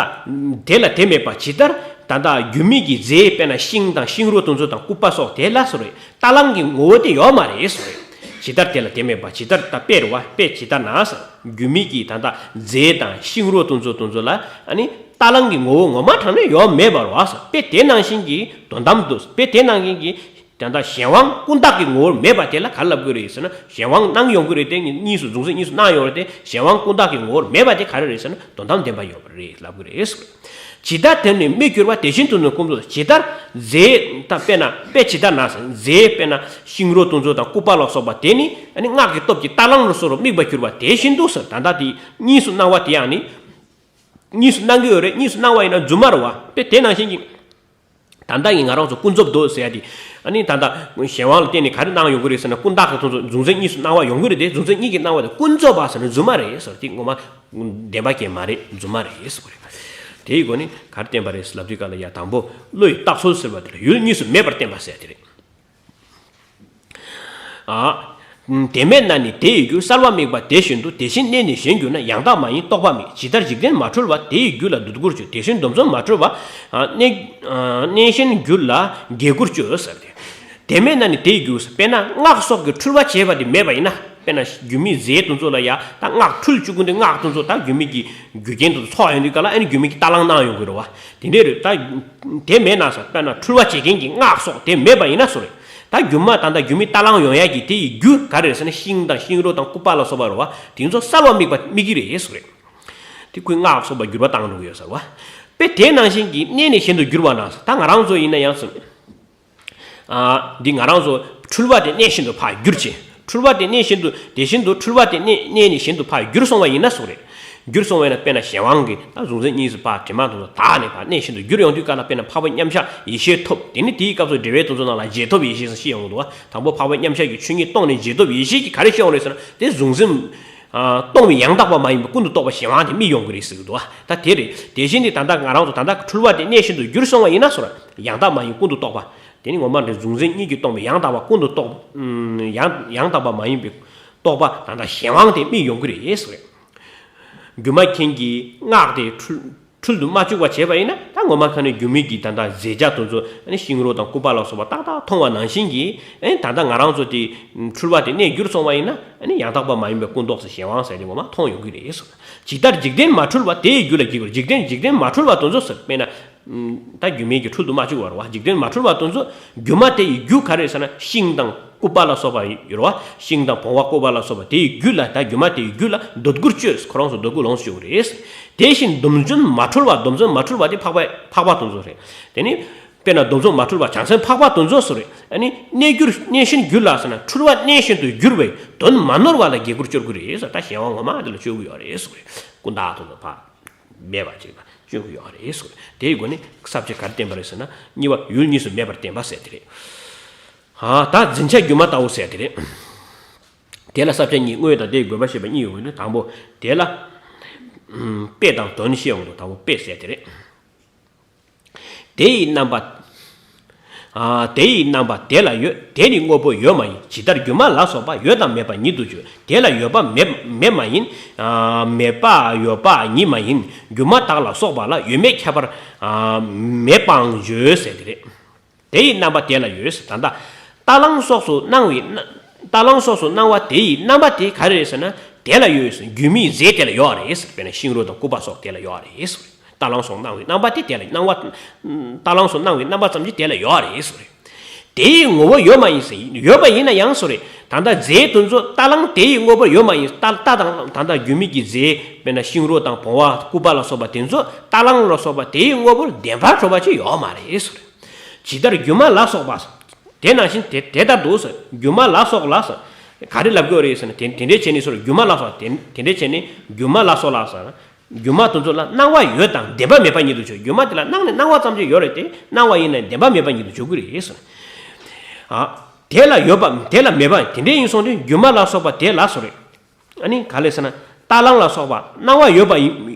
དེ་ལ་དེ་མེད་པ། ཇི་ལྟར་ད་ལྟ་སྒྱུ་མའི་གི་རྫས། དཔེར་ན་ཤིང་དང་ཤིང་རོ་དེ་ཚོ་དང་ལྐུགས་པ་སོགས་དེ་ལ་ཟེར་རེད། རྟ་གླང་གི་ངོ་བོ་དེ་ཡོད་མ་རེད་ཟེར་རེད། ཇི་ལྟར་དེ་ལ་དེ་མེད་པ། ཇི་ལྟར། ད་དཔེ་རེད་བ། དཔེ་ཇི་ལྟར་ན་ཟེར། སྒྱུ་མའི་གི་ད་ལྟ་རྫས་དང་ཤིང་རོ་དེ་ཚོ་དེ་ཚོ་ལ། ཨ་ནི་རྟ་གླང་གི་ངོ་བོ་ངོ་མ་དྲང་གནས་ཡོད་མེད་པ་རེད་བ་ཟེར། དཔེ་དེ་ནང་བཞིན་གྱི་དོན་དམ་དུ། དཔེ་དེ་ནང་བཞིན་གྱི་ད་ལྟ་གཞན་དབང་ཀུན་བཏགས་ཀྱི་ངོ་བོར་མེད་པ་དེ་ལ་ག་རེ་ལབ་དགོས་རེད་ཟེར་ན། གཞན་དབང་སྣང་ཡོང་གི་རེད་དེ། གཉིས་སུ། གཟུང་འཛིན་གཉིས་སུ་སྣང་ཡོང་རེད་དེ། གཞན་དབང་ཀུན་བཏགས་ཀྱི་ངོ་བོར་མེད་པ་དེ་ག་རེ་རེད་ཟེར་ན། དོན་དམ་བདེན་པ་ཡོད་པ་རེད་ལབ་དགོས་རེད་ཟེར། ཇི་ལྟར་དེ་ནི་མི་འགྱུར་བ། དེ་བཞིན་དུ་ནི་ཀུན་རྫོབ། ཇི་ལྟར་རྫས། ད་དཔེར་ན་དཔེ་ཇི་ལྟར་ན་ཟེར། རྫས་དཔེར་ན་ཤིང་རོ་དེ་ཚོ་དང་ལྐུགས་པ་ལ་སོགས་པ་དེ་ནི། ཨ་ནི་སྔགས་ཀྱི་སྟོབས་ཀྱིས་རྟ་གླང་ལ་སོགས་པ་དམིགས་པར་གྱུར་པ་དེ་བཞིན་དུ་ཟེར། ད་ལྟ་དེ་གཉིས་སུ་སྣང་བ་དེ་ཡང་ནི། གཉིས་སུ་སྣང་གི་ཡོད་རེད། གཉིས་སུ་སྣང་བ་ཡིན་ན་རྫུན་མ་རེད་བ། དཔེ་དེ་ནང་བཞིན་གྱི། ད་ལྟ་གི་ང་རང་ཚོ་ཀུན་རྫོབ་ཏུ་ཟེར་ཡ་དེ། ཨ་ནི་ད་ལྟ་གཞན་དབང་ལ་བརྟེན་ནས་ག་རེ་སྣང་ཡོང་གི་རེད་ཟེར་ན། ཀུན་བཏགས་ཀྱི་དོན་དུ་གཟུང་འཛིན་གཉིས་སུ་སྣང་བ་ཡོང་གི་རེད་དེ། གཟུང་འཛིན་གཉིས་ཀྱི་སྣང་བ་དེ་ཀུན་རྫོབ་པ་ཟེར་ན་རྫུན་མ་རེད་ཟེར། དེ་ངོ་མ་བདེན་པ་ཅིག་མ་རེད། རྫུན་མ་རེད་ཟེར་གི་རེད། དེའི་སྒོ་ནས་ག་རེ་བསྟན་པ་རེད་ལབ་དུས་སྐབས་ལ་ཡ། དང་པོ་བློ་ཡི་རྟགས་ཚོལ་ཟེར་བ་དེ་ལ་ཡུལ་གཉིས་སུ་མེད་པར་བསྟན་པ་ཟེར་དེ་རེད། ཨ། དེ་མེད་ན་ནི་དེ་ཡི་རྒྱུ་གསལ་བ་དམིགས་པ་དེ་བཞིན་དུ། དེ་བཞིན་གནས་ནས་གཞན་གྱུར་ན། ཡང་དག་མ་ཡིན་རྟོག་པ་མེད། ཇི་ལྟར་འཇིག་རྟེན་མ་འཁྲུལ་བ་དེ་ཡི་རྒྱུད་ལ་འདོད་དགུར་སྤྱོད། དེ་བཞིན་སྡོམ་བརྩོན་མ་འཁྲུལ་བ། ཨ། གནས་ཨ། གནས་གཞན་གྱུར་ལ་དགྱེས་དགུར་སྤྱོད་ཟེར་ཏེ། དེ་མེད་ན་ནི་དེ་ཡི་རྒྱུ། དཔེར་ན་སྔགས་སོགས་ཀྱི་འཁྲུལ་བ་བྱས་པ་དེ་མེད་པ་ཡིན་ན། དཔེར་ན་རྒྱུད་སྨིན་རྫས་དེ་ཚོ་ལ་ཡ་ད་སྔགས་འཁྲུལ་བཅུག་གི་འདུག་སྔགས་དེ་ཚོ་ད་རྒྱུད་སྨིན་གྱི་རྒྱུ་རྐྱེན་དེ་ཚོ་ཚོགས་ཡོང་དུས་ག་ལ་ཨ་ནི་རྒྱུད་སྨིན་གྱི་རྟ་གླང་གནང་ཡོང་གི་རེད་བ། དེ་འདྲས་རེད། ད་དེ་མེད་ན་ཟེར། དཔེར་ན་འཁྲུལ་བ་བྱེད་མཁན་གྱི་སྔགས་སོགས་དེ་མེད་པ་ཡིན་ན་སོ་རེད། ད་རྒྱུད་མ་ད་ལྟ་རྒྱུད་སྨིན་རྟ་གླང་ཡོང་ཡ་གི་དེ་ཡི་རྒྱུ་ག་རེ་རེད་ཟེར་ན། ཤིང་དང་ཤིང་རོ་དང་ལྐུག་པ་ལ་སོགས་པ་རེད་བ། དེ་ཚོ་གསལ་བ་དམིགས་པ་དམིགས་ཀྱི་རེད་སོ་རེད། དེ་ཁོས་སྔགས་སོགས་པ་འགྱུར་བ་བཏང་འགྲོ་གི་ཡོད་ཟེར་བ། དཔེ་དེ་ནང་བཞིན་གྱི་གནས་ནས་གཞན་དུ་འགྱུར་བ་ན་ཟེར། ད་ང་རང་ཚོ་ཡིན་ན་ཡང་ཟེར། ཨ། འདི་ང་རང་ཚོ་འཁྲུལ་བ་དེ་གནས་གཞན་དུ་ཕར་བསྒྱུར་ཅིང་། འཁྲུལ་བ་དེ་གནས་གཞན་དུ། དེ་བཞིན་དུ་འཁྲུལ་བ་དེ་གནས་གནས་ནས་གཞན་དུ་ཕར་བསྒྱུར་སོང་བ་ཡིན་ན་སོ་རེད། བསྒྱུར་སོང་བས་ན་དཔེར་ན་གཞན་དབང་གིས་ད་གཟུང་འཛིན་གཉིས་སུ་ཕར་དྲི་མ་དེ་ཚོ་དག་ནས་ཕར་གནས་གཞན་དུ་བསྒྱུར་ཡོང་དུས་ག་ལ་དཔེར་ན་འཕགས་པ་མཉམ་གཞག་ཡེ་ཤེས་ཐོབ། དེ་ནི་དེའི་སྐབས་སུ་འགྲེལ་པའི་དོན་ཚོ་ནང་ལ་རྗེས་ཐོབ་ཡེ་ཤེས་ཟེར་ཤེས་ཡོང་གི་འདུག་བ། དང་པོ་འཕགས་པ་མཉམ་གཞག་གི་ཆོས་ཉིད་རྟོགས་ནས་རྗེས་ཐོབ་ཡེ་ཤེས་ཀྱིས་ག་རེ་ཤེས་ཡོང་རེད་ཟེར་ན། དེ་གཟུང་འཛིན་ཨ། སྟོང་པའི་ཡང་དག་པ་མ་ཡིན་པའི་ཀུན་ཏུ་རྟོག་པ་གཞན་དབང་དེ་རྨིས་ཡོང་གི་རེད་ཟེར་གི་འདུག་བ། ད་དེ་རེད། དེ་བཞིན་དུ་ད་ལྟ་ང་རང་ཚོ་ད་ལྟ་འཁྲུལ་བ་དེ་གནས་གཞན་དུ་བསྒྱུར་སོང་བ་ཡིན་ན་སོ་རེད། ཡང་དག་མ་ཡིན་ཀུན་ཏུ་རྟོག་པ། དེ་ནི་ངོ་མ་འདྲེ་གཟུང་འཛིན་གཉིས་ཀྱིས་སྟོང་པའི་ཡང་དག་པ་ཀུན་ཏུ་རྟོག་ཨུམ། ཡང་ཡང་དག་པ་མ་ཡིན་པའི་རྟོག་པ་ད་ལྟ་གཞན་དབང་དེ་རྨིས་ཡོང་གི་རེད་ཟེར། སྒྱུ་མ་མཁན་གྱིས་སྔགས་དེ་འཁྲུལ་འཁྲུལ་དུ་མ་བཅུག་པ་བྱས་པ་ཡིན་ན། ད་ངོ་མ་ཁ་ནས་སྒྱུ་མའི་གི་ད་ལྟ་རྫས་སྦྱར་དེ་ཚོ་ཨ་ནི་ཤིང་རོ་དང་ལྐུག་པ་ལ་སོགས་པ་ཏག་ཏག་མཐོང་བ་ནང་བཞིན་གྱི། ཨ་ནི་ད་ལྟ་ང་རང་ཚོ་དེ་འཁྲུལ་བ་དེ་གནས་འགྱུར་སོང་བ་ཡིན་ན། ཨ་ནི་ཡང་དག་པ་མ་ཡིན་པའི་ཀུན་རྟོག་ཟེར་གཞན་དབང་ཟེར་དེ་ངོ་མ་མཐོང་ཡོང་གི་རེད་ཟེར། ཇི་ལྟར་འཇིག་རྟེན་མ་འཁྲུལ་བ་དེ་ཡི་རྒྱུད་ལ་དགྱེས་དགུར། འཇིག་རྟེན་འཇིག་རྟེན་མ་འཁྲུལ་བ་དེ་ཚོ་ཟེར། དཔེར་ན། ད་སྒྱུ་མའི་གི་འཁྲུལ་དུ་མ་བཅུག་པ་རེད་བ། འཇིག་རྟེན་མ་འཁྲུལ་བ་དེ་ཚོ་སྒྱུ་མ་དེ་ཡི་རྒྱུ་ག་རེ་ཟེར་ན། ཤིང་དང་ལྐུག་པ་ལ་སོགས་པ་ཡོད་རེད་བ། ཤིང་དང་བོང་བ་ལྐུག་པ་ལ་སོགས་པ་དེ་ཡི་རྒྱུད་ལ། ད་སྒྱུ་མ་དེ་ཡི་རྒྱུད་ལ་འདོད་དགུར་སྤྱོད། ཁོ་རང་ཚོ་འདོད་དགུར་ལོངས་སུ་སྤྱོད་དགོས་རེད། དེ་བཞིན་སྡོམ་བརྩོན་མ་འཁྲུལ་བ། སྡོམ་བརྩོན་མ་འཁྲུལ་བ་དེ་འཕགས་པ་འཕགས་པ་དེ་ཚོ་རེད། དེ་ནི། དཔེར་ན་སྡོམ་བརྩོན་མ་འཁྲུལ་བ་བྱང་སེམས་འཕགས་པ་དེ་ཚོ་སུ་རེད། ཨ་ནི་གནས་འགྱུར་གནས་གཞན་འགྱུར་ལ་ཟེར་ན། འཁྲུལ་བ་གནས་གཞན་དུ་འགྱུར་བའི་དོན་མ་ནོར་བ་ལ་དགྱེས་དགུར་སྤྱོད་དགོས་རེད་ཟེར། ད་གཞན་དབང་ངོ་མ་དེ་ལ་སྤྱོད་དགོས་ཡོད་རེད་ཟེར་རེད། ཀུན་བཏགས་དེ་ཚོ་ཕར་མེད་པ་ཅིག་ལ་སྤྱོད་དགོས་ཡོད་རེད་ཟེར་རེད། དེའི་སྒོ་ནས་ས་བཅད་ག་རེ་བསྟན་པ་རེད་ཟེར་ན། གཉིས་པ་ཡུལ་གཉིས་སུ་མེད་པར་བསྟན་པ་ཟེར་དེ་རེད། ཨ། ད་འཛིན་ཆ་སྒྱུ་མ་ལྟ་བུ་ཟེར་དེ་རེད། དེ་ལ་ས་བཅད་གཉིས། དངོས་དང་དེའི་དགོས་པ་ཞེས་པ་གཉིས་ཡོད་ནི། དང་པོ་དེ་ལ། ཨུམ། དཔེ་དང་དོན་བཤད་ཡོང་དུས། དང་པོ་དཔེ་ཟེར་དེ་རེད། དེ་ཡི་རྣམ་པ། ཨ། དེ་ཡི་རྣམ་པ་དེ་ལ་ཡོད། དེ་ནི་དངོས་པོ་ཡོད་མ་ཡིན། ཇི་ལྟར་སྒྱུ་མ་ལ་སོགས་པ་ཡོད་དང་མེད་པ་ཉིད་དུ་བརྗོད། དེ་ལ་ཡོད་པ་མེད་མེད་མ་ཡིན། ཨ། མེད་པ་ཡོད་པ་ཉིད་མ་ཡིན། སྒྱུ་མ་དག་ལ་སོགས་པ་ལ་ཡོད་མེད་ཁྱད་པར། ཨ། མེད་པའང་བརྗོད་ཟེར་དེ་རེད། དེ་ཡི་རྣམ་པ་དེ་ལ་ཡོད་ཟེར། ད་ལྟ་རྟ་གླང་སོགས་སུ་སྣང་བའི་རྣ། རྟ་གླང་སོགས་སུ་སྣང་བ་དེ་ཡི་རྣམ་པ་དེ་ག་རེ་རེད་ཟེར་ན། དེ་ལ་ཡོད་ཟེར། སྒྱུ་མའི་རྫས་དེ་ལ་ཡོད་རེད་ཟེར། དཔེར་ན་ཤིང་རོ་དང་ལྐུག་པ་སོགས་དེ་ལ་ཡོད་རེད་ཟེར། རྟ་གླང་སོགས་སྣང་བའི་རྣམ་པ་དེ་དེ་ལ། སྣང་བ། རྟ་གླང་སོགས་སྣང་བའི་རྣམ་པ་ཙམ་གྱིས་དེ་ལ་ཡོད་རེད་ཟེར། དེ་ཡི་ངོ་བོ་ཡོད་མ་ཡིན་ཟེར། ཡོད་པ་ཡིན་ན་ཡང་ཟེར་རེད། ད་ལྟ་རྫས་དེ་ཚོ་རྟ་གླང་དེ་ཡི་དངོས་པོར་ཡོད་མ་ཡིན། རྟ་རྟ་དང་ད་ལྟ་སྒྱུ་མའི་གི་རྫས། དཔེར་ན་ཤིང་རོ་དང་བོང་བ་ལྐུག་པ་ལ་སོགས་པ་དེ་ཚོ་རྟ་གླང་ལ་སོགས་པ་དེ་ཡི་དངོས་པོར་བདེན་པར་གྲུབ་པ་ཅིག་ཡོད་མ་རེད་ཟེར། ཇི་ལྟར་སྒྱུ་མ་ལ་སོགས་པ། དེ་ནང་བཞིན་དེ་དེ་ལྟར་དུ་ཟེར། སྒྱུ་མ་ལ་སོགས་ལ་ཟེར། ག་རེ་ལབ་དགོས་རེད་ཟེར་ན། དེ་དེ་འདྲའི་བྱས་ནས་ཟེར། སྒྱུ་མ་ལ་སོགས། དེ་དེ་འདྲའི་བྱས་ནས་སྒྱུ་མ་ལ་སོགས་ལ་ཟེར། སྒྱུ་མ་དེ་ཚོ་ལ་སྣང་བ་ཡོད་དང་བདེན་པ་མེད་པ་ཉིད་དུ་བརྗོད། སྒྱུ་མ་དེ་ལ་སྣང་ནས་སྣང་བ་ཙམ་ཅིག་ཡོད་རེད་དེ། སྣང་བ་ཡིན་ན་བདེན་པ་མེད་པ་ཉིད་དུ་བརྗོད་ཀྱི་རེད་ཟེར། ཨ། དེ་ལ་ཡོད་པ་དེ་ལ་མེད་པ། དེ་འདྲའི་ཡིན་སོང་དུས་སྒྱུ་མ་ལ་སོགས་པ་དེ་ལ་ཟེར་རེད། ཨ་ནི་ག་རེ་ཟེར་ན། རྟ་གླང་ལ་སོགས་པ་སྣང་བ་ཡོད་པ་ཡིན།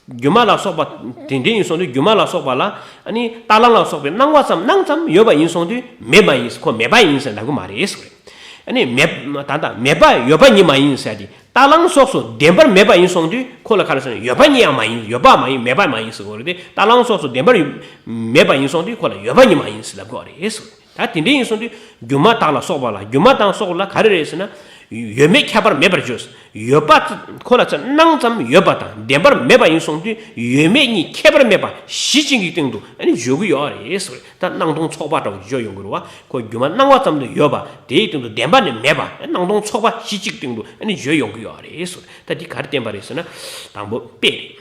སྒྱུ་མ་ལ་སོགས་པ་དེ་འདྲའི་ཡིན་སོང་དུས་སྒྱུ་མ་ལ་སོགས་པ་ལ། ཨ་ནི་རྟ་གླང་ལ་སོགས་པའི་སྣང་བ་ཙམ་སྣང་ཙམ་ཡོད་པ་ཡིན་སོང་དུས་མེད་མ་ཡིན། ཁོ་མེད་པ་ཡིན་ཟེར་ལབ་ཀྱི་མ་རེད་ཟེར། ཨ་ནི་མེད་ད་ལྟ་མེད་པ་ཡོད་པ་ཉིད་མ་ཡིན་ཟེར་ཏེ། རྟ་གླང་སོགས་སུ་བདེན་པར་མེད་པ་ཡིན་སོང་དུས་ཁོ་ལ་ག་རེ་ཟེར་ན། ཡོད་པ་ཉིད་ཡང་མ་ཡིན། ཡོད་པ་མ་ཡིན། མེད་པ་མ་ཡིན་ཟེར་གོ་རེད་དེ། རྟ་གླང་སོགས་སུ་བདེན་པར་མེད་པ་ཡིན་སོང་དུས་ཁོ་ལ་ཡོད་པ་ཉིད་མ་ཡིན་ཟེར་ལབ་དགོས་རེད་ཟེར། ད་དེ་འདྲ་ཡིན་སོང་དུས་སྒྱུ་མ་དག་ལ་སོགས་པ་ལ། སྒྱུ་མ་དང་སོགས་ལ་ག་རེ་རེད་ཟེར་ན། ཡོད་མེད་ཁྱད་པར་མེད་པར་བརྗོད། ཡོད་པ་ཁོ་ལ་ཚེ་སྣང་ཙམ་ཡོད་པ་དང་བདེན་པར་མེད་པ་ཡིན་སོང་དུས་ཡོད་མེད་གཉིས་ཁྱད་པར་མེད་པ་གཞི་གཅིག་གི་སྟེང་དུ་ཨ་ནི་བརྗོད་ཀྱི་ཡོད་རེད་ཟེར། ད་སྣང་སྟོང་ཚོགས་པ་འདྲ་བོ་བརྗོད་ཡོང་གི་རེད་བ། ཁོ་སྒྱུ་མ་སྣང་བ་ཙམ་དུ་ཡོད་པ་དེའི་སྟེང་དུ་བདེན་པ་ནི་མེད་པ། སྣང་སྟོང་ཚོགས་པ་གཞི་གཅིག་སྟེང་དུ་ཨ་ནི་བརྗོད་ཡོང་གི་ཡོད་རེད་ཟེར། ད་འདི་ག་རེ་བསྟན་པ་རེད་ཟེར་ན། དང་པོ་དཔེ་རེད།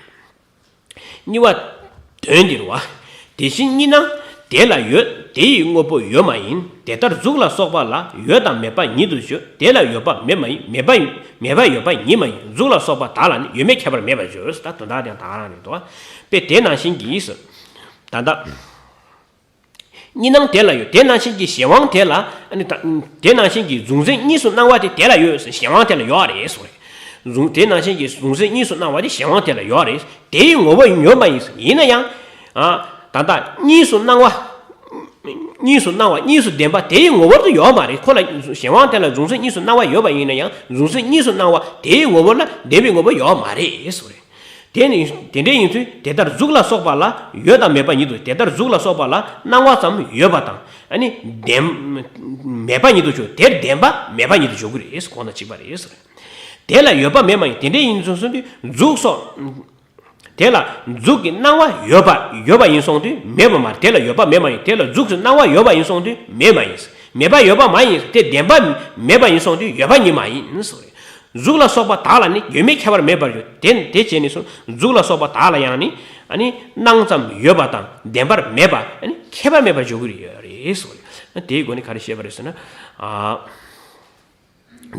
གཉིས་པ་དོན་འདིར་བ། དེ་བཞིན་གཉིས་སྣང་དེ་ལ་ཡོད། དེ་ཡི་དངོས་པོ་ཡོད་མ་ཡིན། དེ་ལྟར་གཟུགས་ལ་སོགས་པ་ལ་ཡོད་དང་མེད་པ་ཉིད་དུ་བརྗོད། དེ་ལ་ཡོད་པ་མེད་མ་ཡིན། མེད་པ་མེད་པ་ཡོད་པ་ཉིད་མ་ཡིན། གཟུགས་ལ་སོགས་པ་དག་ལ་ནི་ཡོད་མེད་ཁྱད་པར་མེད་པར་བརྗོད། ད་དོན་དག་དེ་ཡང་དག་རང་རེད་དོ། དཔེ་དེ་ནང་བཞིན་གྱིས་ད་ལྟ། གཉིས་སྣང་དེ་ལ་ཡོད། དེ་ནང་བཞིན་གྱི་གཞན་དབང་དེ་ལ་ཨ་ནི་ད་དེ་ནང་བཞིན་གྱི་གཟུང་འཛིན་གཉིས་སུ་སྣང་བ་དེ་དེ་ལ་ཡོད་ཟེར། གཞན་དབང་དེ་ལ་ཡོད་རེད་ཟེར། གཟུང་དེ་ནང་བཞིན་གྱི་གཟུང་འཛིན་གཉིས་སུ་སྣང་བ་དེ་གཞན་དབང་དེ་ལ་ཡོད་རེད། དེའི་ངོ་བོ་ཡོད་མ་ཡིན་ཟེར། ཡིན་ན་ཡང་ཨ་ད་ལྟ་གཉིས་སུ་སྣང་བ། གཉིས་སུ་སྣང་བ་གཉིས་སུ་ལྡན་པ་དེའི་ངོ་བོར་དུ་ཡོད་མ་རེད། ཁོ་ལ་གཞན་དབང་དེ་ལ་གཟུང་འཛིན་གཉིས་སུ་སྣང་བ་ཡོད་པ་ཡིན་ན་ཡང་གཟུང་འཛིན་གཉིས་སུ་སྣང་བ་དེའི་ངོ་བོ་ལ་ལྡན་པའི་ངོ་བོ་ཡོད་མ་རེད་ཟེར་བ་རེད། དེ་ནི་དེ་འདྲ་ཡིན་ཚུལ་དེ་ལྟར་གཟུགས་ལ་སོགས་པ་ལ་ཡོད་དང་མེད་པ་ཉིད་དུ། དེ་ལྟར་གཟུགས་ལ་སོགས་པ་ལ་སྣང་བ་ཙམ་ཡོད་པ་དང་ཨ་ནི་ལྡན་མེད་པ་ཉིད་དུ་ཆོག་དེར་ལྡན་པ་མེད་པ་ཉིད་དུ་འཇོག་གི་རེད། གོང་དང་གཅིག་པ་རེད། དེ་ལ་ཡོད་པ་མེད་པ་ཡིན། དེ་འདྲ་ཡིན་ཚུལ་གཟུགས་སོགས། དེ་ལ་གཟུགས་ཀྱི་སྣང་བ་ཡོད་པ་ཡོད་པ་ཡིན་སོང་དུས་མེད་པ་མ་རེད། དེ་ལ་ཡོད་པ་མེད་པ་ཡིན། དེ་ལ་གཟུགས་ཀྱི་སྣང་བ་ཡོད་པ་ཡིན་སོང་དུས་མེད་པ་ཡིན། མེད་པ་ཡོད་པ་མ་ཡིན། དེ་ལྡན་པ་མེད་པ་ཡིན་སོང་དུས་ཡོད་པ་ཉིད་མ་ཡིན་ཟེར། གཟུགས་ལ་སོགས་པ་དག་ལ་ནི་ཡོད་མེད་ཁྱད་པར་མེད་པར་འཇོག་དེ་དེ་བྱས་ནས་སོང་གཟུགས་ལ་སོགས་པ་དག་ལ་ཡང་ནི་ཨ་ནི་སྣང་ཙམ་ཡོད་པ་དང་ལྡན་པར་མེད་པ་ཨ་ནི་ཁྱད་པར་མེད་པར་འཇོག་གི་ཡོད་རེད་ཟེར། དེའི་སྒོ་ནས་ག་རེ་བཤད་པ་རེད་ཟེར་ན། ཨ།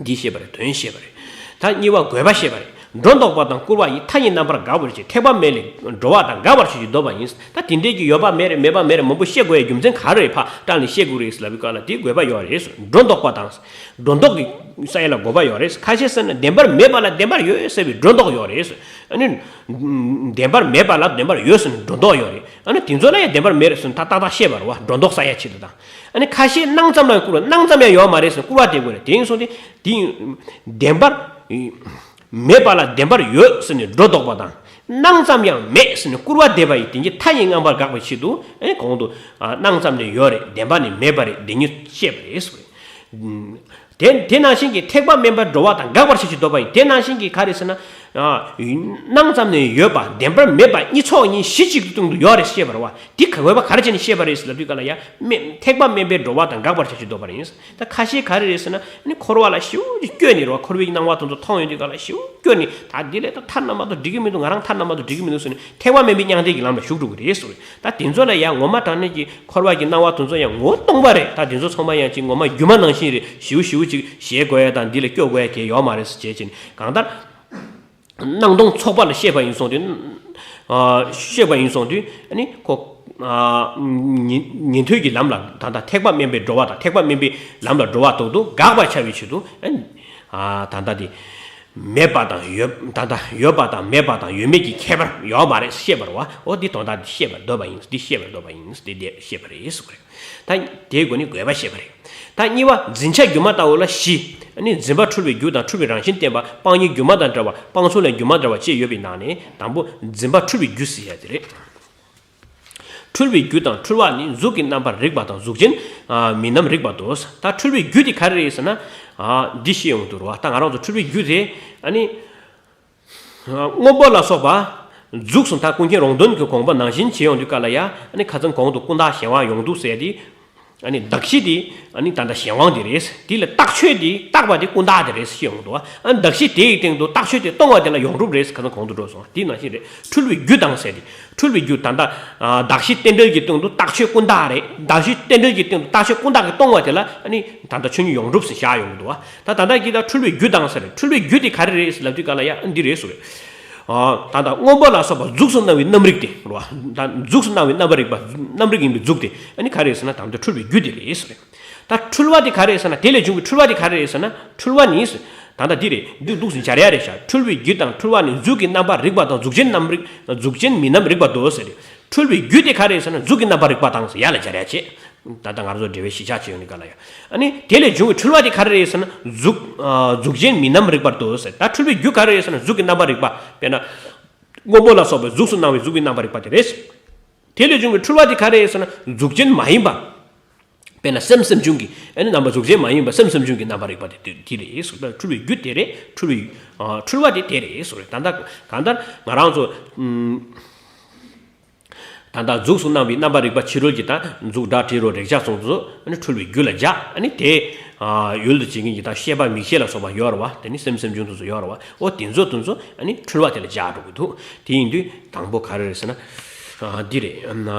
འདི་བཤད་པ་རེད། དོན་བཤད་པ་རེད། ད་གཉིས་པ་དགོས་པ་བཤད་པ་རེད། སྒྲོ་འདོགས་པ་དང་སྐུར་བ་ཡི་མཐའ་གཉིས་རྣམ་པར་དགག་པར་བྱེད། ཐེག་པ་དམན་ལས་འགྲོ་བ་དང་དགག་པར་བྱེད་ཅིང་འདོད་པ་ཡིན། ད་དེ་འདྲའི་གི་ཡོད་པ་མེད་རེད་མེད་པ་མེད་རེད་མང་པོ་བཤད་དགོས་ཡ་རྒྱུ་མཚན་ག་རེ་རེད་ཕར་དྲངས་ནས་བཤད་དགོས་རེད་ལབ་པའི་སྐབས་ལ་དེ་དགོས་པ་ཡོད་རེད། སྒྲོ་འདོགས་པ་དང་། སྒྲོ་འདོགས་ཀྱི་ས་ཡ་ལ་དགོས་པ་ཡོད་རེད། ཁ་ཤས་ཟེར་ན་བདེན་པར་མེད་པ་ལ་བདེན་པར་ཡོད་ཟེར་བའི་སྒྲོ་འདོགས་ཡོད་རེད། ཨ་ནི། བདེན་པར་མེད་པ་ལ་བདེན་པར་ཡོད་ཟེར་ནས་སྒྲོ་འདོགས་ཡོད་རེད། ཨ་ནི་དེ་ཚོ་ལ་ཡང་བདེན་པར་མེད་རེད་ཟེར་ནས་ད་ཏག་ཏག་བཤད་པ་རེད་བ། སྒྲོ་འདོགས་ས་ཡ་ཆེད་དུ་དང་། ཨ་ནི་ཁ་ཤས་སྣང་ཙམ་ལ་སྐུར་བ་སྣང་ཙམ་ཡང་ཡོད་མ་རེད་ཟེར་སྐུར་བ་དེ་དགོས་རེད། དེ་ཡིན་སོང་དེ་དེ་བདེན་པར་མེད་པ་ལ་བདེན་པར་ཡོད་ཟེར་ནས་སྒྲོ་འདོགས་པ་དང་སྣང་ཙམ་ཡང་མེད་ཟེར་ནས་སྐུར་བ་འདེབས་པ་ཡི་དེ་གཉིས་མཐའ་ཡས་རྣམ་པར་དགག་པའི་ཆེད་དུ་ཨ་ནི་གོང་དུ་སྣང་ཙམ་ནས་ཡོད་རེད། བདེན་པ་ནས་མེད་པ་རེད། དེ་གཉིས་བཤད་པ་རེད་ཟེར། དེ་དེ་ནང་བཞིན་གྱི་ཐེག་པ་དམན་པར་འགྲོ་བ་དང་དགག་པར་བྱེད་ཅིང་འདོད་པ་ཡིན། དེ་ནང་བཞིན་གྱི་ག་རེ་ཟེར་ན། སྣང་ཙམ་ནས་ཡོད་པ་བདེན་པར་མེད་པ་གཉིས་ཚོགས་གཉིས་གཞི་གཅིག་ཏུ་སྟོང་དུ་ཡོད་རེད་ཞེས་པ་རེད་བ། འདི་ག་དགོས་པ་ག་རེ་བྱས་ནས་བཤད་པ་རེད་ཟེར་ལབ་དུས་ག་ལ་ཡ་དམན་ཐེག་པ་དམན་པས་འགྲོ་བ་དང་དགག་པར་བྱེད་ཅིང་འདོད་པ་རེད། ད་ཁ་ཤས་ག་རེ་རེད་ཟེར་ན་ནི་འཁོར་བ་ལ་ཞེ་པོ་ཅིག་སྐྱོ་ནས་རེད་བ། འཁོར་བའི་སྣང་བ་དེ་ཚོ་མཐོང་ཡོང་དུས་ག་ལ་ཞེ་པོ་སྐྱོ་ནས་ད་འདི་ལས་ད་ཐར་ན་མ་གཏོགས་འགྲིག་གི་མི་འདུག་ང་རང་ཐར་ན་མ་གཏོགས་འགྲིག་གི་མི་འདུག་ཟེར་ནས་ཐེག་པ་དམན་པའི་མྱང་འདས་ཀྱི་ལམ་ལ་ཞུགས་འགྲོ་གི་རེད་ཟེར། ད་དེ་ཚོ་ལ་ཡང་ངོ་མ་དྲང་གནས་ཀྱི་འཁོར་བ་གི་སྣང་བ་དེ་ཚོ་ཡང་ངོ་བོ་སྟོང་པ་རེད། ད་དེ་ཚོ་ཚང་མ་ཡང་ཅིག་ངོ་མ་སྒྱུ་མ་ནང་བཞིན་རེད། ཞེའུ་ཞེའུ་ཅིག་བཞེས་དགོས་ཡ་དང་འདི་ལ་སྐྱོ་དགོས་ཡ་གལ་ཡོད་མ་རེད་ཟེར་བྱས་ཅིག་གང་ལྟར་སྣང་སྟོང་ཚོགས་པ་ལ་བཤད་པ་ཡིན་སོང་དུས། བཤད་པ་ཡིན་སོང་དུས་ཨ་ནི་ཁོ་ཉན་ཉན་ཐོས་ཀྱི་ལམ་ལ་ད་ལྟ་ཐེག་པ་དམན་པའི་འགྲོ་བ་དང་ཐེག་པ་དམན་པའི་ལམ་ལ་འགྲོ་བ་དག་ཏུ་དགག་པར་བྱ་བའི་ཆེད་དུ་ཨ་ནི་ད་ལྟ་དེ། མེད་པ་དང་ཡོད་ད་ལྟ་ཡོད་པ་དང་མེད་པ་དང་ཡོད་མེད་ཀྱི་ཁྱད་པར་ཡོད་མ་རེད་ཤེས་པར་བ། འོ་འདི་དོན་དག་འདི་ཤེས་པར་འདོད་པ་ཡིན། འདི་ཤེས་པར་འདོད་པ་ཡིན། འདི་འདི་ཤེས་པ་རེད་ཟེར་གི་རེད། ད་དེའི་སྒོ་ནས་དགོས་པ་ཤེས་པ་རེད། ད་གཉིས་པ་འཛིན་ཆ་སྒྱུ་མ་ལྟ་བུ་ལ་བཞི། ཨ་ནི་འཛིན་པ་འཁྲུལ་བའི་རྒྱུ་དང་འཁྲུལ་བའི་རང་བཞིན་བསྟན་པ། སྤང་གཉེན་སྒྱུ་མ་དང་བྲལ་བ། སྤང་ཚུལ་ལས་སྒྱུ་མ་བྲལ་བ་བཅས་ཡོད་པའི་ནང་ནས་དང་པོ་འཛིན་པ་འཁྲུལ་བའི་རྒྱུ་ཟེར་ཡ་དེ་རེད། འཁྲུལ་བའི་རྒྱུ་དང་འཁྲུལ་བ་ནི་གཟུགས་ཀྱི་རྣམ་པར་རིག་པ་དང་གཟུགས་ཅན་མིན་ནམ་རིག་པ་དོ། ད་འཁྲུལ་བའི་རྒྱུ་དེ་ག་རེ་རེད་ཟེར་ན། འདི་ཤེས་ཡོང་དུ་རུ་བ། ད་ང་རང་ཚོ་འཁྲུལ་བའི་རྒྱུ་དེ་ཨ་ནི། སྔོན་པོ་ལ་སོགས་པ་གཟུགས་སུ་ད་ཀུན་མཁྱེན་རོང་སྟོན་གྱི་དགོངས་པ་ནང་བཞིན་བྱེད་ཡོང་དུས་ག་ལ་ཡ་ཨ་ནི་ཁ་སང་གོང་དུ་ཀུན་བརྟགས་གཞན་དབང་ཡོངས་གྲུབ་ཟེར་ཡ་དེ། ཨ་ནི་གདགས་གཞི་དེ་ཨ་ནི་ད་ལྟ་གཞན་དབང་དེ་རེད། དེ་ལ་བཏགས་ཆོས་དེ་བཏགས་པ་དེ་ཀུན་བརྟགས་དེ་རེད་ཞེས་ཡོང་འདུག་ཨ་ནི་གདགས་གཞི་དེ་ཡི་སྟེང་དུ་བཏགས་ཆོས་དེ་སྟོང་བ་དེ་ལ་ཡོངས་གྲུབ་རེད། ཁ་སང་གོང་དུ་འགྲོ་སོང་། དེ་ནང་བཞིན་རེད། འཁྲུལ་བའི་རྒྱུ་དང་ཟེར་ཏེ། འཁྲུལ་བའི་རྒྱུ་ད་ལྟ་གདགས་གཞི་རྟེན་འབྲེལ་གྱི་སྟེང་དུ་བཏགས་ཆོས་ཀུན་བརྟགས་རེད། གདགས་གཞི་རྟེན་འབྲེལ་གྱི་སྟེང་དུ་བཏགས་ཆོས་ཀུན་བརྟགས་ཀྱིས་སྟོང་བ་དེ་ལ་ཨ་ནི་ད་ལྟ་ཆོས་ཉིད་ཡོངས་གྲུབ་ཟེར་བཞག་ཡོང་གི་འདུག་ད་ད་ལྟ་གི་ད་འཁྲུལ་བའི་རྒྱུ་དང་ཟེར། འཁྲུལ་བའི་རྒྱུ་དེ་ག་རེ་རེད་ལབ་དུས་ག་ལ་ཡ་འདི་རེད་ཟེར། ད་ལྟ་སྔོན་པོ་ལ་སོགས་པ་གཟུགས་སུ་སྣང་བའི་རྣམ་རིག་དེ་རེད་བ། ད་གཟུགས་སུ་སྣང་བའི་རྣམ་པར་རིག་པ་རྣམ་རིག་ཡིན་པའི་གཟུགས་དེ་ཨ་ནི་ག་རེ་རེད་ཟེར་ན་ད་ལྟ་འཁྲུལ་བའི་རྒྱུ་དེ་རེད་ཟེར། ད་འཁྲུལ་བ་དེ་ག་རེ་རེད་ཟེར་ན། དེ་ལས་བྱུང་བའི་འཁྲུལ་བ་དེ་ག་རེ་རེད་ཟེར་ན། འཁྲུལ་བ་ནི་ད་ལྟ་འདི་རེད། འདི་འདུག་སེ་སྦྱར་ཡ་རེད་ཤག་འཁྲུལ་བའི་རྒྱུ་དང་འཁྲུལ་བ་ནི་གཟུགས་ཀྱི་རྣམ་པར་རིག་པ་དང་གཟུགས་ཅན་རྣམ་རིག་གཟུགས་ཅན་མིན་ནམ་རིག་པ་དོ་ཟེར། འཁྲུལ་བའི་རྒྱུ་དེ་ག་རེ་རེད་ཟེར་ན་གཟུགས་ཀྱི་རྣམ་པར་རིག་པ་དང་ཟེར་ཡ་ལ་སྦྱར་ཡ་བྱེད། ད་ལྟ་ང་ཚོ་འབྲེལ་བའི་གཞིར་བཞག་བྱས་ཡོང་དུས་ག་ལ་ཡ། ཨ་ནི་དེ་ལས་བྱུང་བའི་འཁྲུལ་བ་དེ་ག་རེ་རེད་ཟེར་ན་གཟུགས་གཟུགས་ཅན་མིན་ནམ་རིག་པར་འདོད་ཟེར། ད་འཁྲུལ་བའི་རྒྱུ་ག་རེ་རེད་ཟེར་ན་གཟུགས་ཀྱི་རྣམ་པར་རིག་པ། དཔེར་ན། སྔོན་པོ་ལ་སོགས་པའི་གཟུགས་སུ་སྣང་བའི་གཟུགས་ཀྱི་རྣམ་པར་རིག་པ་དེ་རེད། དེ་ལས་བྱུང་བའི་འཁྲུལ་བ་དེ་ག་རེ་རེད་ཟེར་ན་གཟུགས་ཅན་མ་ཡིན་པ། དཔེར་ན་སེམས་སེམས་བྱུང་གི་ཨ་ནི་རྣམ་པ་གཟུགས་ཅན་མ་ཡིན་པ་སེམས་སེམས་བྱུང་གི་རྣམ་པར་རིག་པ་དེ་དེ་རེད་ཟེར། འཁྲུལ་བའི་རྒྱུ་དེ་རེད། འཁྲུལ་བའི་འཁྲུལ་བ་དེ་དེ་རེད་ཟེར། ད་ལྟ་གང་ལྟར་ང་རང་ཚོ། ད་ལྟ་གཟུགས་སུ་སྣང་བའི་རྣམ་པར་རིག་པ་ཕྱི་རོལ་གྱི་དང་གཟུགས་སྒྲ་དྲི་རོ་རེག་བྱ་སོགས་སུ་ཨ་ནི་འཁྲུལ་བའི་རྒྱུ་ལ་སྦྱར། ཨ་ནི་དེ་ཡུལ་དུ་བྱེད་མཁན་གྱི་དང་ཤེས་པ་མིག་ཤེས་ལ་སོགས་པ་ཡོད་རེད་བ། དེ་ནི་སེམས་སེམས་བྱུང་དུ་སུ་ཡོད་རེད་བ། འོ་དེ་ཚོ་དེ་ཚོ་ཨ་ནི་འཁྲུལ་བ་དེ་ལ་སྦྱར་འགྲོ་གི་འདུག་དེ་ཡིན་དུས་དང་པོ་ག་རེ་རེད་ཟེར་ན། འདི་རེད།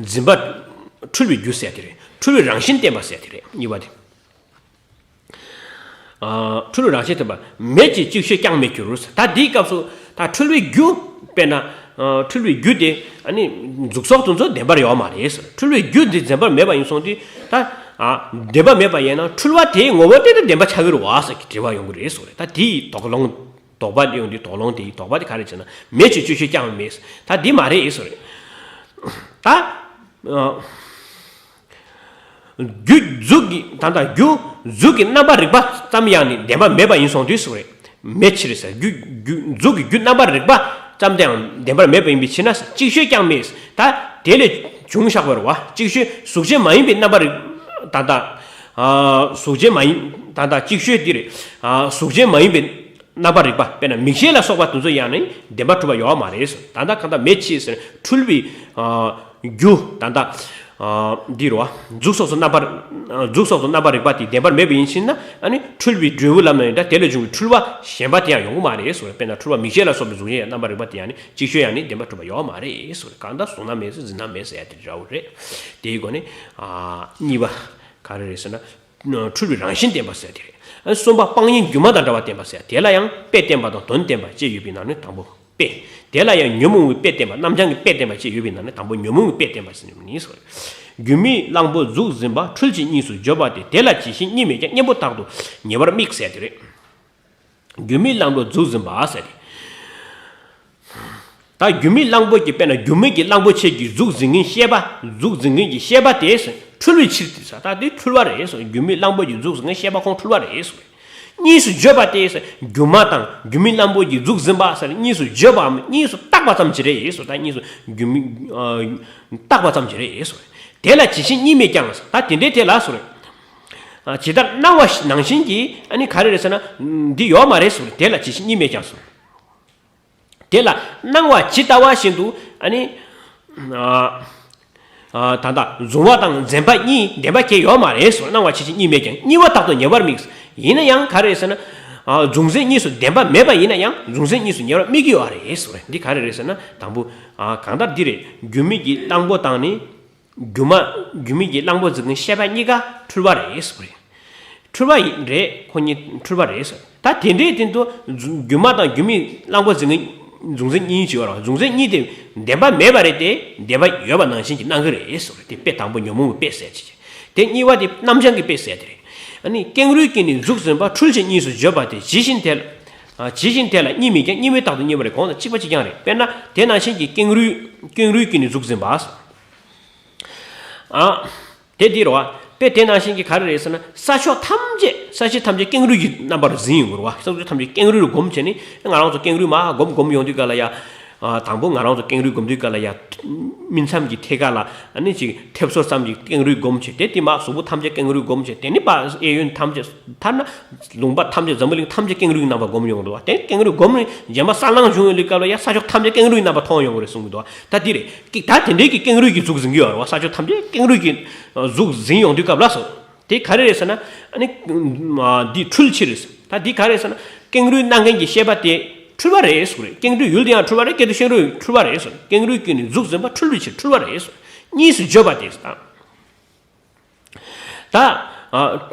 འཛིན་པ་འཁྲུལ་བའི་རྒྱུ་ཟེར་དེ་རེད། འཁྲུལ་བའི་རང་བཞིན་བསྟན་པ་ཟེར་དེ་རེད། གཉིས་པ་དེ། འཁྲུལ་བའི་རང་བཞིན་བསྟན་པ། མེད་ཅེས་ཅིག་ཤོས་ཀྱང་མེད་འགྱུར། ད་འདིའི་སྐབས་སུ་ད་འཁྲུལ་བའི་རྒྱུ། དཔེར་ན། འཁྲུལ་བའི་རྒྱུ་དེ་ཨ་ནི་གཟུགས་སོགས་དེ་ཚོ་བདེན་པར་ཡོད་མ་རེད་ཟེར། འཁྲུལ་བའི་རྒྱུ་དེ་བདེན་པར་མེད་པ་ཡིན་སོང་དུས་ད། བདེན་པ་མེད་པ་ཡིན་ན་འཁྲུལ་བ་དེའི་ངོ་བོ་དེ་དེ་བདེན་པ་ཆགས་ཀྱི་རེད་བ་ཟེར་གྱི་དྲི་བ་ཡོང་གི་རེད་ཟེར། ད་དེའི་དོགས་སློང་དོགས་པ་ཡོང་དུས་དོགས་སློང་དེའི་དོགས་པ་དེ་ག་རེ་བྱས་ན་མེད་ཅེས་ཅིག་ཤོས་ཀྱང་མེད། ད་འདི་མ་རེད་ཟེར། ད། རྒྱུ་གཟུགས་ཀྱི་ད་ལྟ་རྒྱུ་གཟུགས་ཀྱི་རྣམ་པར་རིག་པ་ཙམ་ཡང་ནི་བདེན་པ་མེད་པ་ཡིན་སོང་དུས་སུ་རེད། མེད་ཕྱིར་ཟེར། རྒྱུ་རྒྱུ་གཟུགས་ཀྱི་རྒྱུ་རྣམ་པར་རིག་པ་ཙམ་དེའང་བདེན་པར་མེད་པ་ཡིན་པའི་ཕྱིར་ན་ཟེར། ཅིག་ཤོས་ཀྱང་མེད་ཟེར། ད་དེ་ལས་བྱུང་བཞག་པ་རེད་བ། ཅིག་ཤོས་གཟུགས་ཅན་མ་ཡིན་པའི་རྣམ་པར་རིག་ད་ལྟ་ཨ་གཟུགས་ཅན་མ་ཡིན་ད་ལྟ་ཅིག་ཤོས་འདི་རེད། ཨ་གཟུགས་ཅན་མ་ཡིན་པའི་རྣམ་པར་རིག་པ་དཔེར་ན་མིག་ཤེས་ལ་སོགས་པ་དེ་ཚོ་ཡང་ནི་བདེན་པ་གྲུབ་པ་ཡོད་མ་རེད་ཟེར། ད་ལྟ་གང་ལྟར་མེད་ཕྱིར་ཟེར། འཁྲུལ་བའི་ཨ་རྒྱུ་ད་ལྟ་ཨ་འདི་རེད་བ། གཟུགས་སོགས་སུ་རྣམ་པར་གཟུགས་སོགས་སུ་རྣམ་པར་རིག་པ་དེ་བདེན་པར་མེད་པ་ཡིན་ཕྱིར་ན། ཨ་ནི་འཁྲུལ་བའི་འབྲས་བུ་ལབ་ན་ཡང་ད་དེ་ལས་བྱུང་བའི་འཁྲུལ་བ་གཞན་པ་དེ་ཡང་ཡོང་གི་མ་རེད་ཟེར། དཔེར་ན་འཁྲུལ་བ་མིག་ཤེས་ལ་སོགས་པའི་གཟུགས་ཅན་རྣམ་པར་རིག་པ་དེ་ཡང་ནི་ཅིག་ཤོས་ཡང་ནི་བདེན་པ་གྲུབ་པ་ཡོད་མ་རེད་ཟེར། གང་ལྟར་གཟུགས་ན་མེད་ཟེར། འཛིན་ན་མེད་ཟེར་ཡ་དེ་འདྲ་བོ་རེད། དེའི་སྒོ་ནས་ཨ་གཉིས་པ་ག་རེ་རེད་ཟེར་ན། འཁྲུལ་བའི་རང་བཞིན་བསྟན་པ་ཟེར་དེ་རེད། སུམ་པ་སྤང་གཉེན་སྒྱུ་མ་དང་བྲལ་བ་བསྟན་པ་ཟེར། དེ་ལ་ཡང་དཔེ་བསྟན་པ་དང་དོན་བསྟན་པ་བཅས་ཡོད་པའི་ནང་ནས་དང་པོ་དཔེ། དེ་ལ་ཡང་ཉོན་མོངས་པའི་དཔེ་བསྟན་པ། རྣམ་བྱང་གི་དཔེ་བསྟན་པ་བཅས་ཡོད་པའི་ནང་ནས་དང་པོ་ཉོན་མོངས་པའི་དཔེ་བསྟན་པ་ཟེར་ནི་ཟེར། རྒྱུ་མའི་གླང་པོ་གཟུགས་ཟིན་པ། འཁྲུལ་གྱིས་གཉིས་སུ་བརྗོད་པ་དེ། དེ་ལ་ཇི་བཞིན་གཉིས་མེད་ཀྱང་། གཉེན་པོ་རྟག་ཏུ་ཉེ་བར་དམིགས་ཟེར་དེ་རེད། རྒྱུ་མའི་གླང་པོ་གཟུགས་ཟིན་པ་ཟེར་ཏེ། ད་རྒྱུ་མའི་གླང་པོ་གི་དཔེར་ན་རྒྱུ་མའི་གི་གླང་པོ་ཆེ་གི་གཟུགས་འཛིན་མཁན་ཤེས་པ། གཟུགས་འཛིན་མཁན་གྱི་ཤེས་པ་དེ་འཁྲུལ་བའི་ཕྱིར་ཏེ་ཟེར། ད་དེ་འཁྲུལ་བ་རེད་ཟེར། རྒྱུ་མའི་གླང་པོ་གི་གཟུགས་འཛིན་མཁན་ཤེས་པ་ཁོང་འཁྲུལ་བ་རེད་ཟེར། གཉིས་སུ་བརྗོད་པ་དེ་ཟེར། སྒྱུ་མ་དང་རྒྱུ་མའི་གླང་པོ་གི་གཟུགས་འཛིན་པ་ཟེར་གཉིས་སུ་བརྗོད་པའམ་གཉིས་སུ་བཏགས་པ་ཙམ་ཅིག་རེད་ཟེར། ད་གཉིས་སུ་རྒྱུ་མའི་ཨ་བཏགས་པ་ཙམ་ཅིག་རེད་ཟེར། དེ་ལ་ཇི་བཞིན་གཉིས་མེད་ཀྱང་ཟེར། ད་དེ་འདྲའི་དེ་ལ་ཟེར། ཇི་ལྟར་སྣང་བ་ནང་བཞིན་གྱི་ཨ་ནི་ག་རེ་རེད་ཟེར་ན། འདི་ཡོད་མ་རེད་ཟེར། དེ་ལ་ཇི་བཞིན་གཉིས་མེད་ཀྱང་ཟེར། དེ་ལ་སྣང་བ་ཇི་ལྟ་བ་བཞིན་དུ་ཨ་ནི་ཨ་ཨ་ད་ལྟ་གཟུང་བ་དང་འཛིན་པ་གཉིས་བདེན་པ་གང་ཡང་ཡོད་མ་རེད་ཟེར། སྣང་བ་ཇི་བཞིན་གཉིས་མེད་ཀྱང་། གཉིས་པོ་རྟག་ཏུ་ཉེ་བར་དམིགས། ཡིན་ན་ཡང་ག་རེ་ཟེར་ན། ཨ་གཟུང་འཛིན་གཉིས་སུ་བདེན་པ་མེད་པ་ཡིན་ན་ཡང་གཟུང་འཛིན་གཉིས་སུ་ཉེ་བར་དམིགས་ཀྱི་ཡོད་རེད་ཟེར། འདི་ག་རེ་རེད་ཟེར་ན། དང་པོ་ཨ་གང་ལྟར་འདི་རེད། རྒྱུ་མའི་གི་གླང་པོ་དང་ནི། སྒྱུ་མ། སྒྱུ་མའི་གི་གླང་པོ་འཛིན་མཁན་ཤེས་པ་གཉིས་ཀ་འཁྲུལ་པ་རེད་ཟེར་གི་རེད། འཁྲུལ་པ་ཡིན་རེད། ཁོ་གཉིས་འཁྲུལ་པ་རེད་ཟེར། ད་དེ་འདྲའི་སྟེང་དུ་སྒྱུ་མ་དང་སྒྱུ་མའི་གླང་པོ་འཛིན་མཁན་གཟུང་འཛིན་གཉིས་ཅིག་ཡོད་རེད་བ། གཟུང་འཛིན་གཉིས་དེ་བདེན་པ་མེད་པ་རེད་དེ། བདེན་པ་ཡོད་པ་ནང་བཞིན་གྱི་སྣང་གི་རེད་ཟེར་གི་རེད། དེ་དཔེ་དང་པོ་ཉོན་མོངས་ཀྱི་དཔེ་ཟེར་གྱི་རེད། དེ་གཉིས་པ་དེ་རྣམ་བྱང་གི་དཔེ་ཟེར་དེ་རེད། ཨ་ནི་ཀེང་རུས་ཀྱིས་ནི་གཟུགས་ཟིན་པ། འཁྲུལ་གྱིས་གཉིས་སུ་བརྗོད་པ་དེ། ཇི་བཞིན་དེ་ལ། ཇི་བཞིན་དེ་ལ་གཉིས་མེད་ཀྱང་། གཉིས་པོ་རྟག་ཏུ་ཉེ་བར་དམིགས། གོང་དང་གཅིག་པ་གཅིག་རྐྱང་རེད། དཔེར་ན་དེ་ནང་བཞིན་གྱི་ཀེང་རུས། ཀེང་རུས་ཀྱིས་ནི་གཟུགས་ཟིན་པ། ཨ། དེ་འདི་རེད་བ། དཔེ་དེ་ནང་བཞིན་གྱི་ག་རེ་རེད་ཟེར་ན། ས་ཕྱོགས་ཐམས་ཅད། ས་གཞི་ཐམས་ཅད་ཀེང་རུས་ཀྱི་རྣམ་པར་འཛིན་ཡོང་གི་རེད་བ། ས་གཞི་ཐམས་ཅད་ཀེང་རུས་ལ་སྒོམ་བྱས་ནས་ང་རང་ཚོ་ཀེང་རུས་མར་སྒོམ་སྒོམ་ཡོང་དུས་ག་ལ་ཡ། ཨ་དང་པོ་ང་རང་ཚོ་ཀེང་རུས་སྒོམ་དུས་ག་ལ་ཡ། སྨིན་མཚམས་ཀྱི་ཐད་ཀ་ལ་ཨ་ནི་ཅིག་མཐེབ་སོར་ཙམ་ཅིག་ཀེང་རུས་སྒོམ་བྱས། དེ་དེ་མར་གཟུགས་པོ་ཐམས་ཅད་ཀེང་རུས་སྒོམ་བྱས། དེ་ནི་ཕར་གཡས་གཡོན་ཐམས་ཅད། ཐ་ན་ལུང་པ་ཐམས་ཅད། འཛམ་བུ་གླིང་ཐམས་ཅད་ཀེང་རུས་རྣམ་པ་སྒོམ་ཡོང་གི་འདུག་བ། དེ་ཀེང་རུས་སྒོམ་ནས་རྗེས་མ་ས་ལང་བྱུང་ཡོང་དུས་སྐབས་ལ་ཡ། ས་ཕྱོགས་ཐམས་ཅད་ཀེང་རུས་རྣམ་པ་མཐོང་ཡོང་གི་རེད་གསུང་གི་འདུག་བ། ད་འདི་རེད། ཀི་ད་དེ་འདྲའི་གི་ཀེང་རུས་ཀྱི་གཟུགས་འཛིན་གྱི་ཡོད་རེད་བ། ས་ཕྱོགས་ཐམས་ཅད་ཀེང་རུས་ཀྱི་གཟུགས་འཛིན་ཡོང་དུས་སྐབས་ལ་སོ། དེ་ག་རེ་རེད་ཟེར་ན། ཨ་ནི་འདི་འཁྲུལ་ཕྱིར་རེད། ད་འདི་ག་རེ་རེད་ཟེར་ན། ཀེང་རུས་སྣང་མཁན་གྱི་ཤེས་པ་དེ་འཁྲུལ་པ་རེད་གསུངས་རེད། ཀེང་རུས་ཡུལ་དེ་ཡང་འཁྲུལ་པ་རེད། ཀེང་རུས་ཤེས་རུས་འཁྲུལ་པ་རེད་གསུངས། ཀེང་རུས་ཀྱིས་ནི་གཟུགས་འཛིན་པ། འཁྲུལ་པའི་ཕྱིར་འཁྲུལ་པ་རེད་གསུངས། གཉིས་སུ་བརྗོད་པ་དེ་དང་། ད་ཨ་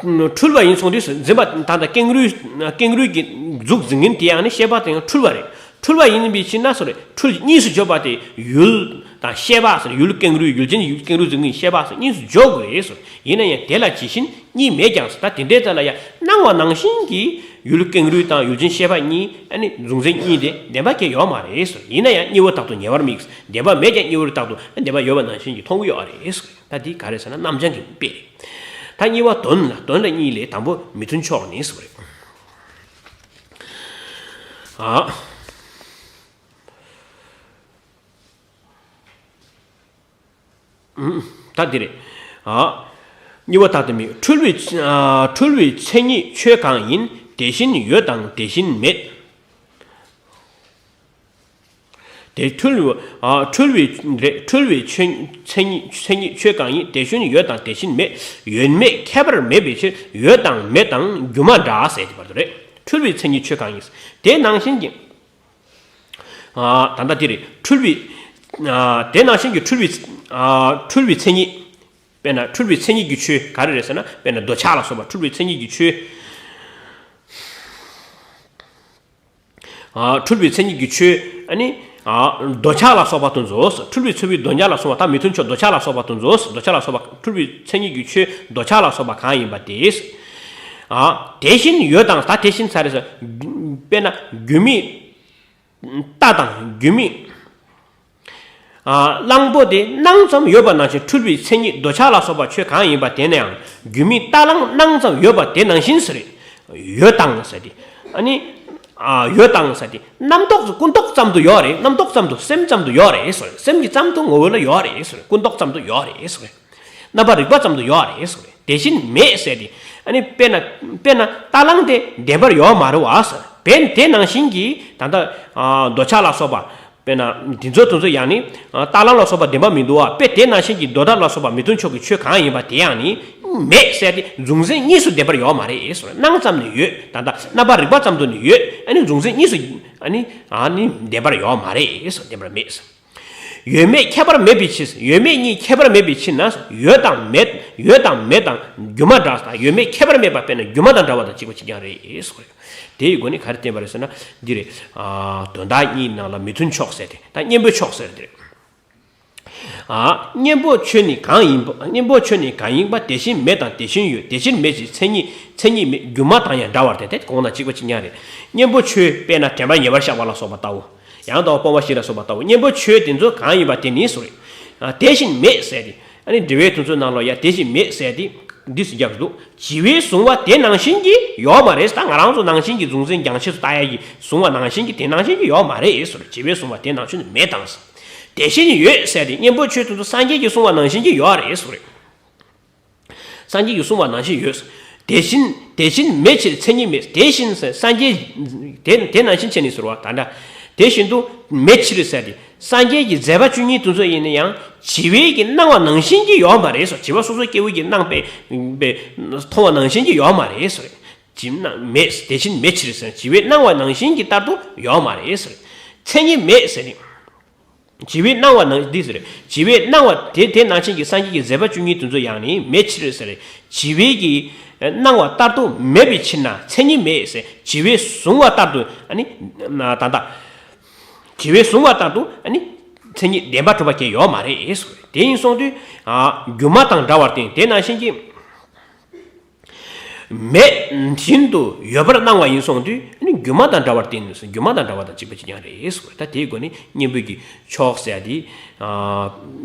འཁྲུལ་པ་ཡིན་སོང་དུས་སུ་འཛིན་པ་ད་ལྟ་ཀེང་རུས། ཀེང་རུས་ཀྱི་གཟུགས་འཛིན་མཁན་དེ་ཡང་ནི་ཤེས་པ་དེ་ཡང་འཁྲུལ་པ་རེད། འཁྲུལ་པ་ཡིན་པའི་ཕྱིར་ན་སོ་རེད། འཁྲུལ་གཉིས་སུ་བརྗོད་པ་དེ་ཡུལ་དང་ཤེས་པ་སོ་རེད། ཡུལ་ཀེང་རུས། ཡུལ་ཅན་ཡུལ་ཀེང་རུས་འཛིན་མཁན་ཤེས་པ་སོ་གཉིས་སུ་བརྗོད་དགོས་རེད་སོ། ཡིན་ན་ཡང་དེ་ལ་ཇི་བཞིན་གཉིས་མེད་ཀྱང་སོ། ད་དེ་འདྲའི་ཐད་ལ་ཡང་སྣང་བ་ནང་བཞིན་གྱི་ཡུལ་ཀེང་རུས་དང་ཡུལ་ཅན་ཤེས་པ་གཉིས། ཨ་ནི་གཟུགས་འཛིན་གཉིས་དེ་བདེན་པ་གང་ཡང་ཡོད་མ་རེད་སོ། ཡིན་ན་ཡང་གཉིས་པོ་རྟག་ཏུ་ཉེ་བར་དམིགས། བདེན་པ་མེད་ཀྱང་གཉིས་པོ་རྟག་ཏུ་བདེན་པ་ཡོད་པ་ནང་བཞིན་གྱི་མཐོང་གི་ཡོད་རེད་སོ། ད་འདི་ག་རེ་ཟེར་ན་རྣམ་བྱང་གི་དཔེ་རེད། ད་གཉིས་པ་དོན་ལ། དོན་ལ་གཉིས་ལས་དང་པོ་མི་མཐུན་ཕྱོགས་ནི་ཟེར་བ་རེད། ཨ། ཨུམ། ད་འདི་རེད། ཨ། གཉིས་པ་དག་ཏུ་མི་འཁྲུལ་བའི། ཨ། འཁྲུལ་བའི་མཚན་ཉིད་ཆོས་གང་ཡིན། དེ་བཞིན་ཡོད་དང་དེ་བཞིན་མེད། དེ་འཁྲུལ། ཨ། འཁྲུལ་བའི་རེད། འཁྲུལ་བའི་ཆོས་མཚན་ཉིད། མཚན་ཉིད་ཆོས་གང་ཡིན། དེ་བཞིན་ཡོད་དང་དེ་བཞིན་མེད། ཡོད་མེད་ཁྱད་པར་མེད་པའི་ཕྱིར། ཡོད་དང་མེད་དང་སྒྱུ་མ་འདྲ་ཟེར་དེ་བར་དུ་རེད། འཁྲུལ་བའི་མཚན་ཉིད་ཆོས་གང་ཡིན། དེ་ནང་བཞིན་གྱི། ཨ། ད་ལྟ་དེ་རེད། འཁྲུལ་བའི། ཨ། དེ་ནང་བཞིན་གྱི་འཁྲུལ་བའི། ཨ། འཁྲུལ་བའི་མཚན་ཉིད། དཔེར་ན་འཁྲུལ་བའི་མཚན་ཉིད་ཀྱི་ཆོས་ག་རེ་རེད་ཟེར་ན། དཔེར་ན་འདོད་ཆགས་ལ་སོགས་པ་འཁྲུལ་བའི་མཚན་ཉིད་ཀྱི་ཆོས། ཨ། འཁྲུལ་བའི་མཚན་ཉིད་ཀྱི་ཆོས། ཨ་ནི། ཨ། འདོད་ཆགས་ལ་སོགས་པ་དེ་ཚོ། འཁྲུལ་བའི་ཚོར་བའི་འདོད་ཆགས་ལ་སོགས་པ། ད་མི་མཐུན་ཕྱོགས་འདོད་ཆགས་ལ་སོགས་པ་དེ་ཚོ། འདོད་ཆགས་ལ་སོགས་པ། འཁྲུལ་བའི་མཚན་ཉིད་ཀྱི་ཆོས་འདོད་ཆགས་ལ་སོགས་པ་གང་ཡིན་པ་དེ། ཨ། དེ་བཞིན་ཡོད་དང་། ད་དེ་བཞིན་ས་རེད་ཟེར། དཔེར་ན་རྒྱུ་མེད། རྟ་དང་རྒྱུ་མེད། གླང་པོ་དེ་སྣང་ཙམ་ཡོད་པ་ནང་བཞིན་འཁྲུལ་པའི་མཚན་ཉིད་འདོད་ཆགས་ལ་སོགས་པ་ཆོས་གང་ཡིན་པ་དེ་ནའང་རྒྱུ་མེད་རྟ་གླང་སྣང་ཙམ་ཡོད་པ་དེ་ནང་བཞིན་ཟེར། ཡོད་དང་ཟེར་ཏེ། ཨ་ནི། ཡོད་དང་ཟེར་ཏེ་རྣམ་རྟོག་ཀུན་རྟོག་ཙམ་དུ་ཡོད་རེད། རྣམ་རྟོག་ཙམ་དུ་སེམས་ཙམ་དུ་ཡོད་རེད་ཟེར། སེམས་ཀྱི་ཙམ་དུ་ངོ་བོ་ལ་ཡོད་རེད་ཟེར། ཀུན་རྟོག་ཙམ་དུ་ཡོད་རེད་ཟེར། རྣམ་པར་རིག་པ་ཙམ་དུ་ཡོད་རེད་ཟེར། དེ་བཞིན་མེད་ཟེར་ཏེ། ཨ་ནི་དཔེར་ན་དཔེར་ན་རྟ་གླང་དེ་བདེན་པར་ཡོད་མ་རེད་བ་ཟེར། བས་དེ་ནང་བཞིན་གྱི་ད་ལྟ་འདོད་ཆགས་ལ་སོགས་པ། དཔེར་ན་དེ་ཚོ་དེ་ཚོ་ཡང་ནི་རྟ་གླང་ལ་སོགས་པ་བདེན་པ་མི་འདུག་བ། དཔེ་དེ་ནང་བཞིན་གྱི་འདོད་ཆགས་ལ་སོགས་པ་མི་མཐུན་ཕྱོགས་ཀྱི་ཆོས་གང་ཡིན་པ་དེ་ཡང་ནི་མེད་ཟེར་ཏེ་གཟུང་འཛིན་གཉིས་སུ་བདེན་པར་ཡོད་མ་རེད་ཟེར། སྣང་ཙམ་ནི་ཡོད། ད་ལྟ་རྣམ་པར་རིག་པ་ཙམ་དུ་ནི་ཡོད། ཨ་ནི་གཟུང་འཛིན་གཉིས་སུ་ཨ་ནི་ཨ་ནི་བདེན་པར་ཡོད་མ་རེད་ཟེར། བདེན་པར་མེད་ཟེར། ཡོད་མེད་ཁྱད་པར་མེད་པའི་ཕྱིར། ཡོད་མེད་གཉིས་ཁྱད་པར་མེད་པའི་ཕྱིར་ན། ཡོད་དང་མེད། ཡོད་དང་མེད་དང་སྒྱུ་མ་འདྲ་དང་། ཡོད་མེད་ཁྱད་པར་མེད་པ་དཔེར་ན་སྒྱུ་མ་དང་འདྲ་བ་དང་གཅིག་པ་གཅིག་རྐྱང་རེད་ཟེར། དེའི་སྒོ་ནས་ག་རེ་བསྟན་པ་རེད་ཟེར་ན། འདི་རེད། དོན་དག་གཉིས་ནང་ལ་མི་མཐུན་ཕྱོགས་ཟེར་ཏེ། ད་གཉེན་པོའི་ཕྱོགས་ཟེར་དེ་རེད། གཉེན་པོ་ཆོས་ནི་གང་ཡིན་པ། གཉེན་པོ་ཆོས་ནི་གང་ཡིན་པ། དེ་བཞིན་མེད་དང་དེ་བཞིན་ཡོད། དེ་བཞིན་མེད་ཅེས་མཚན་ཉིད། མཚན་ཉིད་མེད། སྒྱུ་མ་དང་ཡང་འདྲ་བར་ཐལ། དེ་གོང་དང་གཅིག་པ་གཅིག་རྐྱང་རེད། གཉེན་པོ་ཆོས་དཔེར་ན་དྲན་པ་ཉེ་བར་བཞག་པ་ལ་སོགས་པ་ལྟ་བུ། ཡང་དག་སྤོང་བ་བཞི་ལ་སོགས་པ་ལྟ་བུ། གཉེན་པོ་ཆོས་དེ་ཚོ་གང་ཡིན་པ་དེ་ནི་ཟེར། དེ་བཞིན་མེད་ཟེར་ཏེ། ཨ་ནི་འགྲེལ་བའི་དོན་ཚོའི་ནང་ལ་ཡང་དེ་བཞིན་མེད་ཟེར་ཏེ། འདི་སུ་རྒྱབ་འདུག་བྱིས་པས་བཟུང་བ་དེ་ནང་བཞིན་གྱི་ཡོད་མ་རེད། ད་ང་རང་ཚོ་ནང་བཞིན་གྱི་གཟུང་འཛིན་རྒྱང་ཤེས་སུ་ལྟ་ཡ་གི་བཟུང་བ་ནང་བཞིན་གྱི་དེ་ནང་བཞིན་གྱི་ཡོད་མ་རེད་ཟེར། བྱིས་པས་བཟུང་བ་དེ་ནང་བཞིན་དུ་མེད་དང་། དེ་བཞིན་ཡོད་ཟེར་ཏེ་གཉེན་པོ་ཆོས་དེ་ཚོ་སངས་རྒྱས་ཀྱིས་གསུངས་པ་ནང་བཞིན་གྱི་ཡོད་རེད་ཟེར། སངས་རྒྱས་ཀྱིས་གསུངས་པ་ནང་བཞིན་ཡོད། དེ་བཞིན་དེ་བཞིན་མེད་ཕྱིར་མཚན་ཉིད་མེད། དེ་བཞིན་ཟེར་སངས་རྒྱས། དེ་དེ་ནང་བཞིན་བྱས་ནས་ཟེར་བ་ད་འདྲ། དེ་བཞིན་དུ་མེད་ཕྱིར་ཟེར་ཏེ་སངས་རྒྱས་ཀྱི་མཛད་པ་བཅུ་གཉིས་དེ་ཚོ་ཡིན་ན་ཡང་བྱིས་པའི་གི་སྣང་བ་ནང་བཞིན་གྱི་ཡོད་མ་རེད་ཟེར། བྱིས་པ་སོ་སོ་སྐྱེ་བོའི་གི་སྣང་པའི་པའི་མཐོང་བ་ནང་བཞིན་གྱི་ཡོད་མ་རེད་ཟེར། བྱིས་སྣང་མེད། དེ་བཞིན་མེད་ཕྱིར་ཟེར། བྱིས་པའི་སྣང་བ་ནང་བཞིན་གྱི་ལྟར་དུ་ཡོད་མ་རེད་ཟེར། མཚན་ཉིད་མེད་ཟེར་ནས། བྱིས་པའི་སྣང་བ་ནང་འདི་ཟེར། བྱིས་པའི་སྣང་བ་དེ་དེ་ནང་བཞིན་གྱི་སངས་རྒྱས་ཀྱི་མཛད་པ་བཅུ་གཉིས་དེ་ཚོ་ཡང་ནི་མེད་ཕྱིར་ཟེར། བྱིས་པའི་གི་སྣང་བ་ལྟར་དུ་མེད་པའི་ཕྱིར་ན་མཚན་ཉིད་མེད་ཟེར། བྱིས་པས་བཟུང་བ་ལྟར་དུ་ཨ་ནི་ད་ལྟ། བྱིས་པས་བཟུང་བ་ལྟར་དུ་ཨ་ནི་མཚན་ཉིད་བདེན་པ་གྲུབ་པ་སྐྱེ་ཡོད་མ་རེད་ཟེར། དེ་ཡིན་སོང་དུས་སྒྱུ་མ་དང་འདྲ་བར་བསྟན། དེ་ནང་བཞིན་གྱི། མེད་བཞིན་དུ་ཡོད་པར་སྣང་བ་ཡིན་སོང་དུས་ནི་སྒྱུ་མ་དང་འདྲ་བར་བསྟན་ནས་སོ། སྒྱུ་མ་དང་འདྲ་བ་དང་གཅིག་པ་གཅིག་རྐྱང་རེད་ཟེར། ད་དེའི་སྒོ་ནས་གཉེན་པོའི་གི་ཕྱོགས་ཟེར་ཡ་དེ།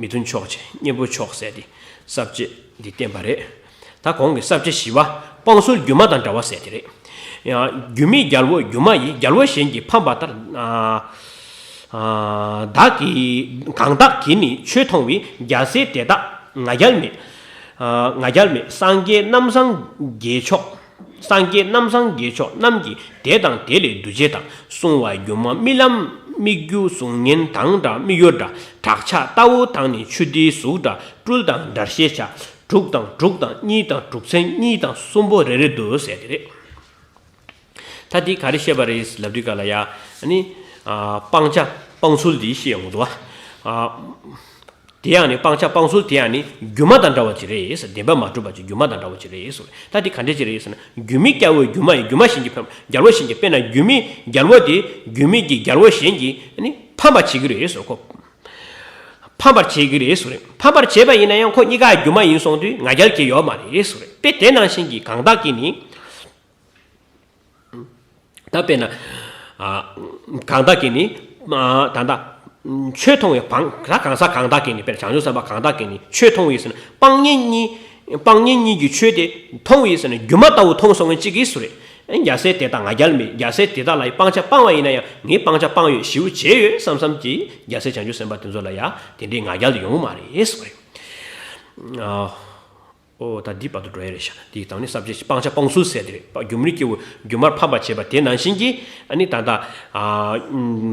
མི་མཐུན་ཕྱོགས་ཆེ་གཉེན་པོའི་ཕྱོགས་ཟེར་ཡ་དེ་ས་བཅད་འདི་བསྟན་པ་རེད། ད་གོང་གི་ས་བཅད་བཞི་པ་སྤང་ཚུལ་སྒྱུ་མ་དང་འདྲ་བ་ཟེར་དེ་རེད། ཡང་སྒྱུ་མའི་རྒྱལ་པོ་སྒྱུ་མ་ཡི། རྒྱལ་པོ་གཞན་གྱིས་ཕམ་པ་ལྟར། བདག་གིས་གང་བདག་གིས་ནི་ཆོས་མཐོང་བའི། རྒྱལ་སྲས་དེ་དག་ང་རྒྱལ་མེད། ང་རྒྱལ་མེད། སངས་རྒྱས་རྣམ་སངས་རྒྱས་མཆོག་སངས་རྒྱས་རྣམ་སངས་རྒྱས་མཆོག་རྣམས་ཀྱིས། དེ་དང་དེ་ལས་འདུ་བྱེད་དང་། གསུང་བ་སྒྱུ་མ་རྨི་ལམ་སྨིག་རྒྱུ་གཟུགས་བརྙན་དང་འདྲ་མིག་ཡོར་འདྲ། བྲག་ཆ་ལྟ་བུ་དང་ནི་ཆུ་དེའི་གཟུགས་འདྲ། སྤྲུལ་དང་འདྲར་ཤེས་བྱ། དྲུག་དང་དྲུག་དང་གཉིས་དང་དྲུག་ཚན་གཉིས་དང་གསུམ་པོ་རེ་རེ་འདུ་ཟེར་དེ་རེད། ད་འདི་ག་རེ་བཤད་པ་རེད་ལབ་དུས་ག་ལ་ཡ། ཨ་ནི། སྤང་བྱ་སྤང་ཚུལ་འདི་བཤད་ཡོང་གི་འདུག་བ། དེ་ཡང་ནི་སྤང་བྱ་སྤང་ཚུལ་དེ་ཡང་ནི་སྒྱུ་མ་དང་འདྲ་བ་ཅིག་རེད་ཟེར། བདེན་པ་མ་གྲུབ་པ་ཅིག་སྒྱུ་མ་དང་འདྲ་བ་ཅིག་རེད་ཟེར། ད་འདི་ག་འདྲ་ཅིག་རེད་ཟེར་ན། སྒྱུ་མའི་སྐྱེ་བོ་སྒྱུ་མ་ཡི། སྒྱུ་མ་གཞན་གྱིས་ཕམ། རྒྱལ་པོ་གཞན་གྱིས་དཔེར་ན་སྒྱུ་མའི་རྒྱལ་པོ་དེ་སྒྱུ་མའི་གི་རྒྱལ་པོ་གཞན་གྱིས་ཨ་ནི་ཕམ་པ་བྱེད་ཀྱི་རེད་ཟེར་ཁོ། ཕམ་པར་བྱེད་ཀྱི་རེད་ཟེར། ཕམ་པར་བྱེད་པ་ཡིན་ན་ཡང་ཁོ་གཉིས་ཀ་སྒྱུ་མ་ཡིན་སོང་དུས་ང་རྒྱལ་གྱི་ཡོད་མ་རེད་ཟེར། དཔེ་དེ་ནང་བཞིན་གྱི་གང་དག་གིས་ནི། ད་དཔེར་ན། གང་དག་གིས་ནི། ད་ལྟ། ཆོས་མཐོང་བའི་བང་། ད་གང་ཟག་གང་དག་གིས་ནི་དཔེར་ན་བྱང་ཆུབ་སེམས་དཔའ་གང་དག་གིས་ནི་ཆོས་མཐོང་བའི་ཟེར་ན་སྤང་གཉེན་གཉིས། སྤང་གཉེན་གཉིས་ཀྱི་ཆོས་དེ་མཐོང་བའི་ཟེར་ན་སྒྱུ་མ་ལྟ་བུ་མཐོང་སོང་བའི་གཅིག་གིས་སུ་རེད། རྒྱལ་སྲས་དེ་དག་ང་རྒྱལ་མེད། རྒྱལ་སྲས་དེ་དག་ལ་ཡི་སྤང་བྱ་སྤང་བ་ཡིན་ན་ཡང་ངས་སྤང་བྱ་སྤང་ཡོད་ཞེའུ་བྱས་ཡོད་བསམ་བསམ་གྱིས་རྒྱལ་སྲས་བྱང་ཆུབ་སེམས་དཔའ་དེ་ཚོ་ལ་ཡ་དེ་འདྲའི་ང་རྒྱལ་དུ་ཡོང་མ་རེད་ཟེར་བ་རེད། ཨོ་ད་འདི་བར་དུ་འགྲོ་ཡ་རེད་ཤག་འདི་དང་ནི་ས་བཅད་སྤང་བྱ་སྤང་ཚུལ་ཟེར་དེ་རེད། སྒྱུ་མའི་སྐྱེ་བོ་སྒྱུ་མར་ཕམ་པ་བྱེད་པ་དེ་ནང་བཞིན་གྱི་ཨ་ནི་ད་ལྟ་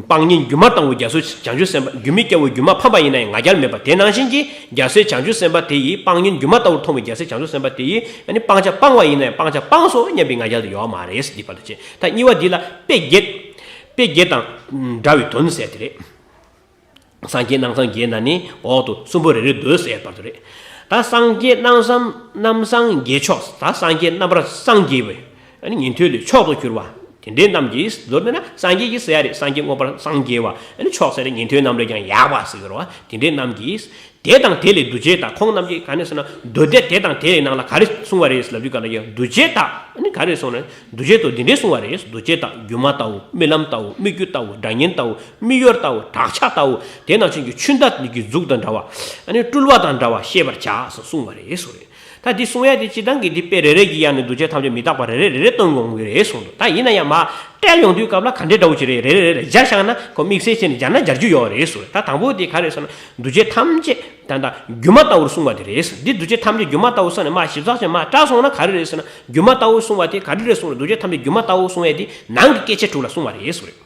སྤང་གཉེན་སྒྱུ་མ་ལྟ་བུ་རྒྱལ་སྲས་བྱང་ཆུབ་སེམས་དཔའ། སྒྱུ་མའི་སྐྱེ་བོ་སྒྱུ་མ་ཕམ་པ་ཡིན་ན་ཡང་ང་རྒྱལ་མེད་པ་དེ་ནང་བཞིན་གྱི་རྒྱལ་སྲས་བྱང་ཆུབ་སེམས་དཔའ་དེ་ཡིས་སྤང་གཉེན་སྒྱུ་མ་ལྟ་བུར་མཐོང་བའི་རྒྱལ་སྲས་བྱང་ཆུབ་སེམས་དཔའ་དེ་ཡིས་ཨ་ནི་སྤང་བྱ་སྤང་བ་ཡིན་ན་ཡང་སྤང་བྱ་སྤངས་སོ་སྙམ་པའི་ང་རྒྱལ་དུ་ཡོད་མ་རེད་ཟེར། འདི་བར་དུ་བྱས། ད་གཉིས་པ་འདི་ལ་དཔེ་བརྒྱད། དཔེ་བརྒྱད་དང་འདྲ་བའི་དོན་ཟེར་དེ་རེད། སངས་རྒྱས་རྣམ་སངས་རྒྱས་ན་ནི་འོག་ཏུ་གསུམ་པོ་རེ་རེ་འདོད་ཟེར་བར་དུ་རེད། ད་སངས་རྒྱས་རྣམ་སངས་རྣམ་སངས་རྒྱས་མཆོག་ད་སངས་རྒྱས་རྣམ་པར་སངས་རྒྱས་པའི་ཨ་ནི་ཉན་ཐོས་ལས་མཆོག་ཏུ་གྱུར་པ་དེ་འདྲའི་རྣམས་ཀྱིས། མདོར་བསྡུས་ན་སངས་རྒྱས་ཀྱིས་ཟེར་ཡ་རེད། སངས་རྒྱས་མངོན་པར་སངས་རྒྱས་པ་ཨ་ནི་མཆོག་ཟེར་ཏེ་ཉན་ཐོས་རྣམས་ལས་ཀྱང་ཡག་པ་ཟེར་གྱི་རེད་བ། དེ་འདྲའི་རྣམས་ཀྱིས། དེ་དང་དེ་ལས་འདུ་བྱེད་དག་ཁོང་རྣམས་ཀྱིས་ག་ནས་ཟེར་ན་མདོ་སྡེ་དེ་དང་དེ་ལས་ནང་ལ་ག་རེ་གསུངས་པ་རེད་ལབ་དུས་ག་ལ་ཡང་འདུ་བྱེད་དག་ནི་ག་རེ་གསུངས་ན་འདུ་བྱེད་དུ་འདི་འདྲས་གསུངས་པ་རེད། འདུ་བྱེད་དག་སྒྱུ་མ་ལྟ་བུ་རྨི་ལམ་ལྟ་བུ་སྨིག་རྒྱུ་ལྟ་བུ་སྒྲ་སྙན་ལྟ་བུ་སྨིག་ཡུལ་ལྟ་བུ་བྲག་ཆ་ལྟ་བུ་དེ་ནང་བཞིན་གྱི་ཆུ་ཟླ་གི་གཟུགས་དང་འདྲ་བ་ཨ་ནི་སྤྲུལ་བ་དང་འདྲ་བ་ཤེས་པར་བྱ་ཟེར་གསུངས་པ་རེད་གསུངས་རེད། ད་འདི་གསུང་ཡ་དེ་སྤྱིར་བཏང་གི་འདི་དཔེ་རེ་རེ་གི་ཡང་ནི་འདུ་བྱེད་ཐམས་ཅད་མི་རྟག་པ་རེ་རེ་རེ་རེ་སྟོན་དགོས་ཀྱི་རེད་གསུངས་འདུག་ད་ཡིན་ན་ཡང་མ་བཀྲལ་ཡོང་དུས་སྐབས་ལ་ག་འདྲའི་འདྲ་བོ་ཅིག་རེད་རེ་རེ་རེ་རེ་སྦྱར་བཞག་ན་ཁོ་དམིགས་བསལ་བྱས་ནས་སྦྱར་ན་སྦྱར་རྒྱུ་ཡོད་རེད་གསུངས་རེད། ད་དང་པོ་དེ་ག་རེ་ཟེར་ན་འདུ་བྱེད་ཐམས་ཅད་ད་ལྟ་སྒྱུ་མ་ལྟ་བུར་གསུངས་པ་དེ་རེད། འདི་འདུ་བྱེད་ཐམས་ཅད་སྒྱུ་མ་ལྟ་བུ་གསུངས་ནས་མ་ཞིབ་ཚགས་ཅན་མ་བཀྲལ་སོང་ན་ག་རེ་རེད་ཟེར་ན་སྒྱུ་མ་ལྟ་བུ་གསུངས་པ་དེ་ག་རེ་རེད་གསུངས་རེད། འདུ་བྱེད་ཐམས་ཅད་སྒྱུ་མ་ལྟ་བུ་གསུངས་ཡ་དེ་ནང་གི་སྐྱེ་མཆེད་དྲུག་ལ་གསུངས་པ་རེད་གསུངས་རེད།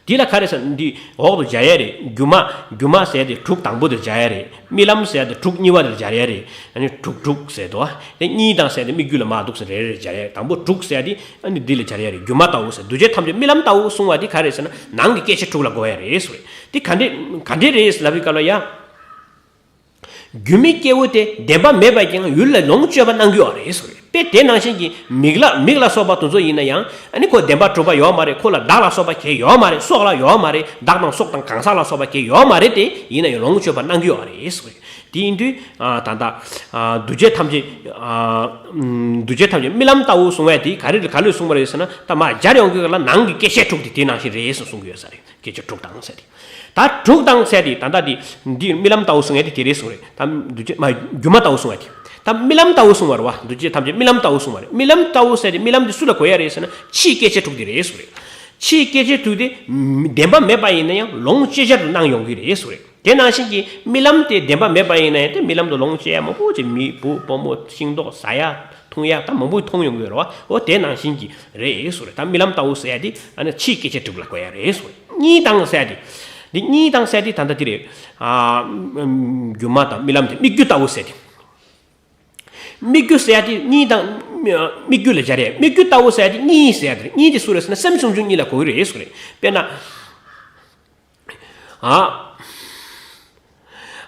འདི་ལ་ག་རེ་ཟེར་འདི་འོག་ཏུ་སྦྱར་ཡ་རེད། སྒྱུ་མ་སྒྱུ་མ་ཟེར་ཏེ་དྲུག་དང་པོ་དེ་སྦྱར་ཡ་རེད། རྨི་ལམ་ཟེར་ཏེ་དྲུག་གཉིས་པ་དེ་སྦྱར་ཡ་རེད། ཨ་ནི་དྲུག་དྲུག་ཟེར་དོ། དེ་གཉིས་དང་ཟེར་ཏེ་སྨིག་རྒྱུ་ལ་མ་འདུག་ཟེར་རེ་རེ་སྦྱར་ཡ་རེད། དང་པོ་དྲུག་ཟེར་ཏེ་ཨ་ནི་འདི་ལ་སྦྱར་ཡ་རེད། སྒྱུ་མ་ལྟ་བུ་ཟེར་འདུ་བྱེད་ཐམས་ཅད་རྨི་ལམ་ལྟ་བུ་གསུང་བ་འདི་ག་རེ་ཟེར་ན་ནང་གི་སྐྱེ་མཆེད་དྲུག་ལ་གོ་ཡ་རེད་ཟེར་རེད། འདི་ག་འདྲེ་ག་འདྲེ་རེད་ལབ་པའི་སྐབས་ལ་ཡ། སྒྱུ་མའི་སྐྱེ་བོ་དེ་བདེན་པ་མེད་པ་ཀྱང་ཡུལ་ལ་ལོངས་སྤྱོད་པ་གནང་གི་ཡོད་རེད་ཟེར་བས། དེ་ནང་བཞིན་གྱི་མིག་ལ་མིག་ལ་སོགས་པ་དེ་ཚོ་ཡིན་ན་ཡང་ཨ་ནི་ཁོ་བདེན་པ་གྲུབ་པ་ཡོད་མ་རེད། ཁོ་ལ་བདག་ལ་སོགས་པ་གང་ཡོད་མ་རེད། སྲོག་ལ་ཡོད་མ་རེད། བདག་དང་སྲོག་དང་གང་ཟག་ལ་སོགས་པ་གང་ཡོད་མ་རེད། དེ་ཡིན་ན་ཡང་ལོངས་སྤྱོད་པ་གནང་གི་ཡོད་རེད་ཟེར་བས། དེ་ཡིན་དུས་ད་ལྟ་འདུ་བྱེད་ཐམས་ཅད་འདུ་བྱེད་ཐམས་ཅད་རྨི་ལམ་ལྟ་བུ་གསུང་བས་དེ་ག་རེ་ག་ལས་གསུངས་པ་རེད་ཟེར་ན་ད་མ་སྦྱར་ཡོང་གི་ལ་ནང་གི་སྐྱེ་མཆེད་དྲུག་དེ་དེ་ནང་བཞིན་རེད་ཟེར་གསུང་གི་ཡོད་ས་རེད། སྐྱེ་མཆེད་དྲུག་དང་ཟེར་ཏེ། ད་དྲུག་དང་ཟེར་ཏེ་ད་ལྟ་འདི་འདི་རྨི་ལམ་ལྟ་བུ་གསུང་ཡ་དེ་དེ་རེད་གསུང་རེད། ད་འདུ་བྱེད་མ་སྒྱུ་མ་ལྟ་བུ་གསུང་ཡ་དེ། ད་རྨི་ལམ་ལྟ་བུ་གསུང་བ་རེད་བ། འདུ་བྱེད་ཐམས་ཅད་རྨི་ལམ་ལྟ་བུ་གསུང་བ་རེད། རྨི་ལམ་ལྟ་བུ་ཟེར་ཏེ་རྨི་ལམ་འདི་སུ་ལ་གོ་ཡ་རེད་ཟེར་ན་ཕྱིའི་སྐྱེ་མཆེད་དྲུག་དེ་རེད་གསུང་རེད། ཕྱིའི་སྐྱེ་མཆེད་དྲུག་དེ་བདེན་པ་མེད་པ་ཡིན་ན་ཡང་ལོངས་སྤྱོད་བྱར་དུ་སྣང་ཡོང་གི་རེད་གསུང་རེད། དེ་ནང་བཞིན་གྱི་རྨི་ལམ་དེ་བདེན་པ་མེད་པ་ཡིན་ན་ཡང་དེ་རྨི་ལམ་དུ་ལོངས་སྤྱོད་ཡ་མང་པོ་ཅིག་མི་བུ་བུ་མོ་ཤིང་ཏོག་ཟ་ཡ་འཐུང་ཡ་ད་མང་པོ་མཐོང་ཡོང་གི་རེད་བ། འོ་དེ་ནང་བཞིན་གྱི་རེད་གསུང་རེད། ད་རྨི་ལམ་ལྟ་བུ་ཟེར་ཡ་དེ་ཨ་ནི་ཕྱིའི་སྐྱེ་མཆེད་དྲུག་ལ་གོ་ཡ་རེད་གསུང་རེད། གཉིས་དང་ཟེར་ཏེ། འདི་གཉིས་དང་ཟེར་ཏེ་ད་ལྟ་འདི་རེད། ཨ་སྒྱུ་མ་དང་རྨི་ལམ་དེ་སྨིག་རྒྱུ་ལྟ་བུ་ཟེར་ཏེ། སྨིག་རྒྱུ་ཟེར་ཏེ་གཉིས་དང་སྨིག་རྒྱུ་ལ་སྦྱར་ཡ། སྨིག་རྒྱུ་ལྟ་བུ་ཟེར་ཏེ་གཉིས་ཟེར་ཏེ་གཉིས་དེ་སུ་རེད་ཟེར་ན་སེམས་སུམ་ཅུ་གཉིས་ལ་གོ་གི་རེད་གསུངས་རེད། དཔེར་ན། ཨ།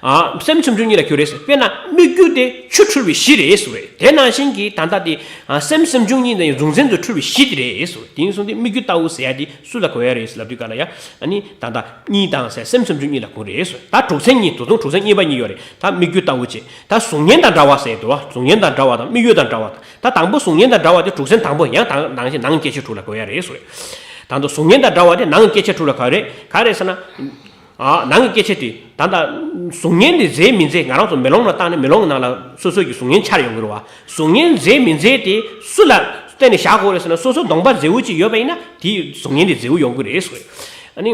ཨ། སེམས་སུམ་ཅུ་གཉིས་ལ་གོ་གི་རེད་ཟེར། དཔེར་ན་སྨིག་རྒྱུ་དེ་ཆུ་འཁྲུལ་བའི་གཞི་རེད་གསུངས་རེད། དེ་ནང་བཞིན་གྱི་ད་ལྟ་དེ་ཨ་སེམས་སུམ་ཅུ་གཉིས་དེ་གཟུང་འཛིན་དུ་འཁྲུལ་བའི་གཞི་དེ་རེད་གསུངས་རེད། དེ་ཡིན་སོང་དེ་སྨིག་རྒྱུ་ལྟ་བུ་ཟེར་ཡ་དེ་སུ་ལ་གོ་ཡ་རེད་ཟེར་ལབ་དུས་ག་ལ་ཡ། ཨ་ནི་ད་ལྟ་གཉིས་དང་ཟེར་སེམས་སུམ་ཅུ་གཉིས་ལ་གོ་རེད་གསུངས། ད་དྲུག་ཚན་གཉིས་དུ་དུང་དྲུག་ཚན་གཉིས་པ་གཉིས་ཡོད་རེད། ད་སྨིག་རྒྱུ་ལྟ་བུ་བྱས། ད་གཟུགས་བརྙན་དང་འདྲ་བ་ཟེར་འདུག་བ། གཟུགས་བརྙན་དང་འདྲ་བ་དང་སྨིག་ཡུལ་དང་འདྲ་བ་དང་། ད་དང་པོ་གཟུགས་བརྙན་དང་འདྲ་བ་དེ་དྲུག་ཚན་དང་པོ་ཡང་དང་ནང་བཞིན་ནང་སྐྱེ་མཆེད་དྲུག་ལ་གོ་ཡ་རེད་གསུངས་རེད། ད་དུང་གཟུགས་བརྙན་དང་འདྲ་བ་དེ་ནང་གི་སྐྱེ་མཆེད་དྲུག་ལ་ག་རེ་ག་རེ་ཟེར་ན། ཨ་ནང་གི་སྐྱེ་མཆེད་དེ་ད་ལྟ་གཟུགས་བརྙན་དེ་མཛེས་མི་མཛེས་ང་རང་ཚོ་མེ་ལོང་ལ་བཏང་ནས་མེ་ལོང་གི་ནང་ལ་སོ་སོ་གི་གཟུགས་བརྙན་འཆར་ཡོང་གི་རེད་བ། གཟུགས་བརྙན་མཛེས་མི་མཛེས་དེ་སུ་ལ་བརྟེན་ནས་བཞག་དགོས་རེད་ཟེར་ན་སོ་སོ་གདོང་པ་མཛེས་པོ་ཅིག་ཡོད་པ་ཡིན་ན་དེའི་གཟུགས་བརྙན་དེ་མཛེས་པོ་ཡོང་གི་རེད་གསུངས་རེད། ཨ་ནི།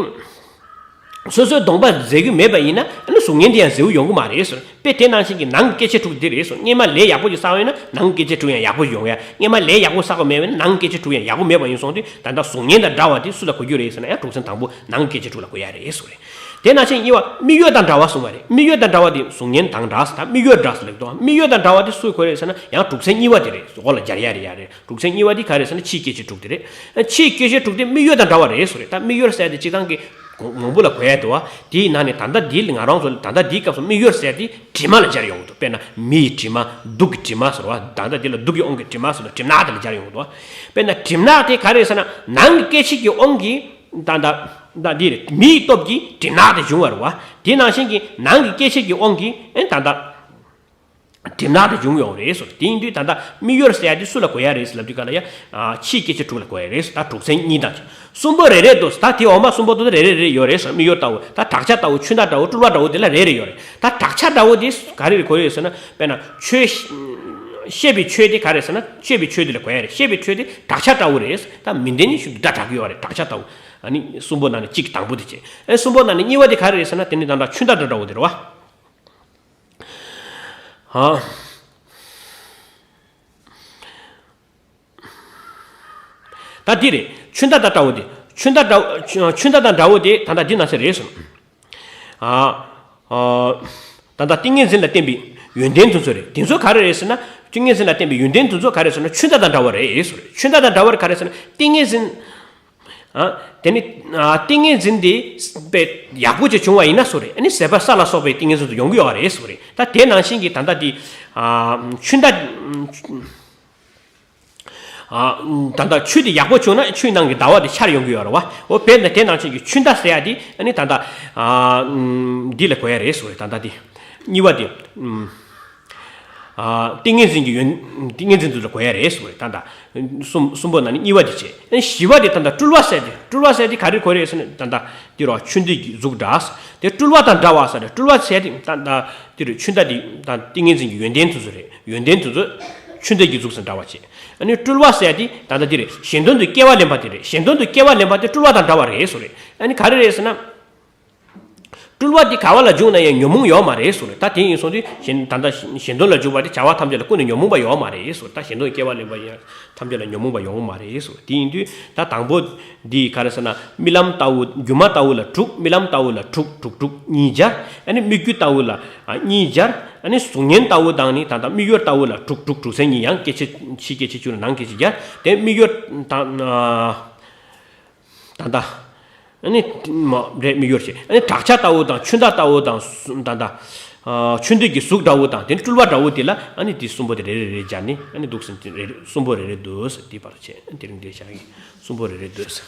སོ་སོའི་གདོང་པ་མཛེས་ཀྱི་མེད་པ་ཡིན་ན་ཨ་ནི་གཟུགས་བརྙན་དེ་ཡང་མཛེས་པོ་ཡོང་གི་མ་རེད་ཟེར། དཔེ་དེ་ནང་བཞིན་གྱི་ནང་གི་སྐྱེ་མཆེད་དྲུག་དེ་རེད་ཟེར། སྔོན་མ་ལས་ཡག་པོ་ཅིག་བསགས་པ་ཡིན་ན་ནང་གི་སྐྱེ་མཆེད་དྲུག་ཡང་ཡག་པོ་ཡོང་ཡ། སྔོན་མ་ལས་ཡག་པོ་བསགས་པ་མེད་པ་ཡིན་ན་ནང་གི་སྐྱེ་མཆེད་དྲུག་ཡང་ཡག་པོ་མེད་པ་ཡིན་སོང་དུས་ད་ལྟ་གཟུགས་བརྙན་དང་འདྲ་བ་དེ་སུ་ལ་གོ་རྒྱུ་རེད་ཟེར་ན་ཡང་དྲུག་ཚན་དང་པོ་ནང་གི་སྐྱེ་མཆེད་དྲུག་ལ་གོ་ཡ་རེད་ཟེར་རེད། དེ་ནང་བཞིན་གཉིས་པ་སྨིག་ཡུལ་དང་འདྲ་བ་གསུངས་པ་རེད། སྨིག་ཡུལ་དང་འདྲ་བ་དེ་གཟུགས་བརྙན་དང་འདྲ་ཟེར། ད་སྨིག་ཡུལ་འདྲ་ཟེར་ལབ་འདུག་སྨིག་ཡུལ་དང་འདྲ་བ་དེ་སུ་གོ་རེད་ཟེར་ན་ཡང་དྲུག་ཚན་གཉིས་པ་དེ་རེད། འོག་ལ་སྦྱར་ཡ་རེད་ཡ་རེད། དྲུག་ཚན་གཉིས་པ་འདི་ག་རེ་ཟེར་ན་ཕྱིའི་སྐྱེ་མཆེད་དྲུག་དེ་རེད། ཕྱིའི་སྐྱེ་མཆེད་དྲུག་དེ་སྨིག་ཡུལ་དང་འདྲ་བ་རེད་ཟེར་རེད། ད་སྨིག་ཡུལ་ཟེར་དེ་སྤྱིར་བཏང་གི་མང་པོ་ལ་གོ་ཡ་འདུག་བ། དེའི་ནང་ནས་ད་ལྟ་འདི་ང་རང་ཚོ་ད་ལྟ་འདིའི་སྐབས་སུ་སྨིག་ཡུལ་ཟེར་དེ་དྲི་མ་ལ་སྦྱར་ཡོང་གི་འདུག་དཔེར་ན་མི་ཡི་དྲི་མ། དུག་གི་དྲི་མ་ཟེར་བ། ད་ལྟ་འདི་ལ་དུག་གི་དབང་གིས་དྲི་མ་ཟེར་ན་གྲིབ་ནག་དེ་ལ་སྦྱར་ཡོང་གི་འདུག་དཔེར་ན་གྲིབ་ནག་དེ་ག་རེ་ཟེར་ན་ནང་གི་སྐྱེ་མཆེད་ཀྱི་དབང་གིས་ད་ལྟ་ད་འདི་རེད། མི་ཡི་སྟོབས་ཀྱིས་གྲིབ་ནག་དེ་བྱུང་བ་རེད་བ། དེ་ནང་བཞིན་གྱི་ནང་གི་སྐྱེ་མཆེད་ཀྱི་དབང་གིས་ཨེ་ད་ལྟ། གྲིབ་ནག་དེ་བྱུང་ཡོང་རེད་ཟེར། དེ་ཡིན་དུས་ད་ལྟ་སྨིག་ཡུལ་ཟེར་ཡ་དེ་སུ་ལ་གོ་ཡ་རེད་ཟེར་ལབ་དུས་ག་ལ་ཡ། ཕྱིའི་སྐྱེ་མཆེད་དྲུག་ལ་གོ་ཡ་རེད་ཟེར། ད་དྲུག་ཚན་གཉིས་དང་གཅིག་གསུམ་པོ་རེ་རེ་འདུག་ད་དེ་འོག་མ་གསུམ་པོ་འདུག་ད་རེ་རེ་རེ་ཡོད་རེད་ཟེར། སྨིག་ཡུལ་ལྟ་བུ་ད་བྲག་ཆ་ལྟ་བུ་ཆུ་ཟླ་འདྲ་བོ་སྤྲུལ་པ་འདྲ་བོ་དེ་ལ་རེ་རེ་ཡོད་རེད། ད་བྲག་ཆ་འདྲ་བོ་དེ་ག་རེ་རེ་གོ་ཡོད་ཟེར་ན་དཔེར་ན་ཆོས། ཤེས་པའི་ཆོས་དེ་ག་རེ་ཟེར་ན་ཤེས་པའི་ཆོས་དེ་ལ་གོ་ཡ་རེད། ཤེས་པའི་ཆོས་དེ་བྲག་ཆ་འདྲ་བོ་རེད། ད་མི་འདི་ནི་ཤུགས་སྒྲ་གྲགས་ཀྱི་ཡོད་རེད། བྲག་ཆ་ལྟ་བུ། ཨ་ནི་གསུམ་པོ་ནང་ནས་གཅིག་གི་དང་པོ་དེ་བྱས། ཨེ་གསུམ་པོ་ནང་ནས་གཉིས་པ་དེ་ག་རེ་རེད་ཟེར་ན་དེ་ནི་ད་ལྟ་ཆུ་ཟླ་འདྲ་འདྲ་བོ་དེ་རེད་བ། ཨ། ད་འདི་རེད། ཆུ་ཟླ་དང་འདྲ་བོ་དེ། ཆུ་ཟླ་འདྲ་བོ་ཆུ་ཟླ་དང་འདྲ་བོ་དེ་ད་ལྟ་འདི་ན་ཚ་རེད་གསུངས། ཨ། ཨ། ད་ལྟ་ཏིང་ངེ་འཛིན་ལ་བརྟེན་པའི་ཡོན་ཏན་དེ་ཚོ་རེད། དེ་ཚོ་ག་རེ་རེད་ཟེར་ན། ཏིང་ངེ་འཛིན་ལ་བརྟེན་པའི་ཡོན་ཏན་དེ་ཚོ་ག་རེ་ཟེར་ན་ཆུ་ཟླ་དང་འདྲ་བ་རེད་གསུངས་རེད། ཆུ་ཟླ་དང་འདྲ་བ་རེད་ག་རེ་ཟེར་ན་ཏིང་ངེ་འཛིན། ཨ། དེ་ནི། ཨ། ཏིང་ངེ་འཛིན་དེ་དཔེ་ཡག་པོ་ཅིག་བྱུང་བ་ཡིན་ན་སུ་རེད། ཨ་ནི་ཟད་པ་ས་ལ་སོགས་པའི་ཏིང་ངེ་འཛིན་དུ་ཡོང་གི་ཡོད་རེད་སུ་རེད། ད་དེ་ནང་བཞིན་གྱི་ད་ལྟ་དེ། ཨ། ཆུ་ཟླ། ཨ། ད་ལྟ་ཆུ་དེ་ཡག་པོ་བྱུང་ན་ཆུའི་ནང་གི་ཟླ་བ་དེ་འཆར་ཡོང་གི་ཡོད་རེད་བ། འོ་བས་ན་དེ་ནང་བཞིན་གྱི་ཆུ་ཟླ་ཟེར་ཡ་དེ་ཨ་ནི་ད་ལྟ་ཨ། འདི་ལ་གོ་ཡ་རེད་ཟེར་བ་རེད། ད་ལྟ་དེ་གཉིས་པ་དེ། ཨ། ཏིང་ངེ་འཛིན་གྱི་ཡོན། ཏིང་ངེ་འཛིན་དུ་གོ་ཡ་རེད་ཟེར་བ་རེད། ད་ལྟ་གསུམ་གསུམ་པོ་ནང་ནས་གཉིས་པ་དེ་བྱས། ཨ་ནི་བཞི་པ་དེ་ད་ལྟ་སྤྲུལ་བ་ཟེར་དེ། སྤྲུལ་བ་ཟེར་དེ་ག་རེ་གོ་རེད་ཟེར་ན། ད་ལྟ་དེ་རུ་ཆུ་ཟླའི་གཟུགས་འདྲ། དེ་སྤྲུལ་བ་དང་འདྲ་བ་ཟེར་རེད། སྤྲུལ་བ་ཟེར་དེ་ད་ལྟ་དེ་རུ་ཆུ་ཟླ་དེ་དང་ཏིང་ངེ་འཛིན་གྱི་ཡོན་ཏན་དེ་ཚོ་རེད། ཡོན་ཏན་དེ་ཚོ་ཆུ་ཟླའི་གཟུགས་སུ་འདྲ་བ་བྱས། ཨ་ནི་སྤྲུལ་བ་ཟེར་དེ་ད་ལྟ་དེ་རེད། གཞན་དོན་དུ་སྐྱེ་བ་ལེན་པ་དེ་རེད། གཞན་དོན་དུ་སྐྱེ་བ་ལེན་པ་དེ་སྤྲུལ་བ་དང་འདྲ་བ་རེད་ཟེར་རེད། ཨ་ནི་ག་རེ་རེད་ཟེར་ན། སྤྲུལ་བ་འདི་ག་བ་ལ་འཇུག་ན་ཡང་ཉོན་མོངས་ཡོད་མ་རེད་ཟེར་རེད། ད་དེ་ཡིན་སོང་དུས་གཞན། ད་ལྟ་གཞན་དོན་ལ་འཇུག་པ་དེ་བྱ་བ་ཐམས་ཅད་ལ་ཀུན་ནས་ཉོན་མོངས་པ་ཡོད་མ་རེད་ཟེར་རེད། ད་གཞན་དོན་སྐྱེ་བ་ལེན་པ་ཡང་ཐམས་ཅད་ལ་ཉོན་མོངས་པ་ཡོད་མ་རེད་ཟེར་རེད། དེ་ཡིན་དུས་ད་དང་པོ་འདི་ག་རེ་ཟེར་ན། རྨི་ལམ་ལྟ་བུ། སྒྱུ་མ་ལྟ་བུ་ལ་དྲུག་རྨི་ལམ་ལྟ་བུ་ལ་དྲུག་དྲུག་དྲུག་གཉིས་སྦྱར། ཨ་ནི་སྨིག་རྒྱུ་ལྟ་བུ་ལ་ཨ་གཉིས་སྦྱར། ཨ་ནི་གཟུགས་བརྙན་ལྟ་བུ་དང་ནི་ད་ལྟ་མིག་ཡོར་ལྟ་བུ་ལ་དྲུག་དྲུག་དྲུག་ཚན་གཉིས། ཡང་སྐད་ཆ་ཕྱི་སྐད་ཆ་བཅུ་ནང་སྐད་ཆ་བརྒྱ། དེ་མིག་ཡོར་དང་། ད་ལྟ། ཨ་ནི་མ་རེད། མིག་ཡོར་བྱས། ཨ་ནི་བྲག་ཆ་ལྟ་བུ་དང་ཆུ་ཟླ་ལྟ་བུ་དང་། ད་ལྟ་ཆུ་ཟླའི་གཟུགས་འདྲ་བོ་དང་དེ་ནི་སྤྲུལ་བ་འདྲ་བོ་དེ་ལ་ཨ་ནི་དེ་གསུམ་པོ་དེ་རེ་རེ་རེ་སྦྱར་ནས། ཨ་ནི་འདུག་སེ་རེ་རེ་གསུམ་པོ་རེ་རེ་འདུག་ཟེར། དེ་བར་བྱས། དེ་རིང་དེ་བཞག་གི་གསུམ་པོ་རེ་རེ་འདུག་ཟེར།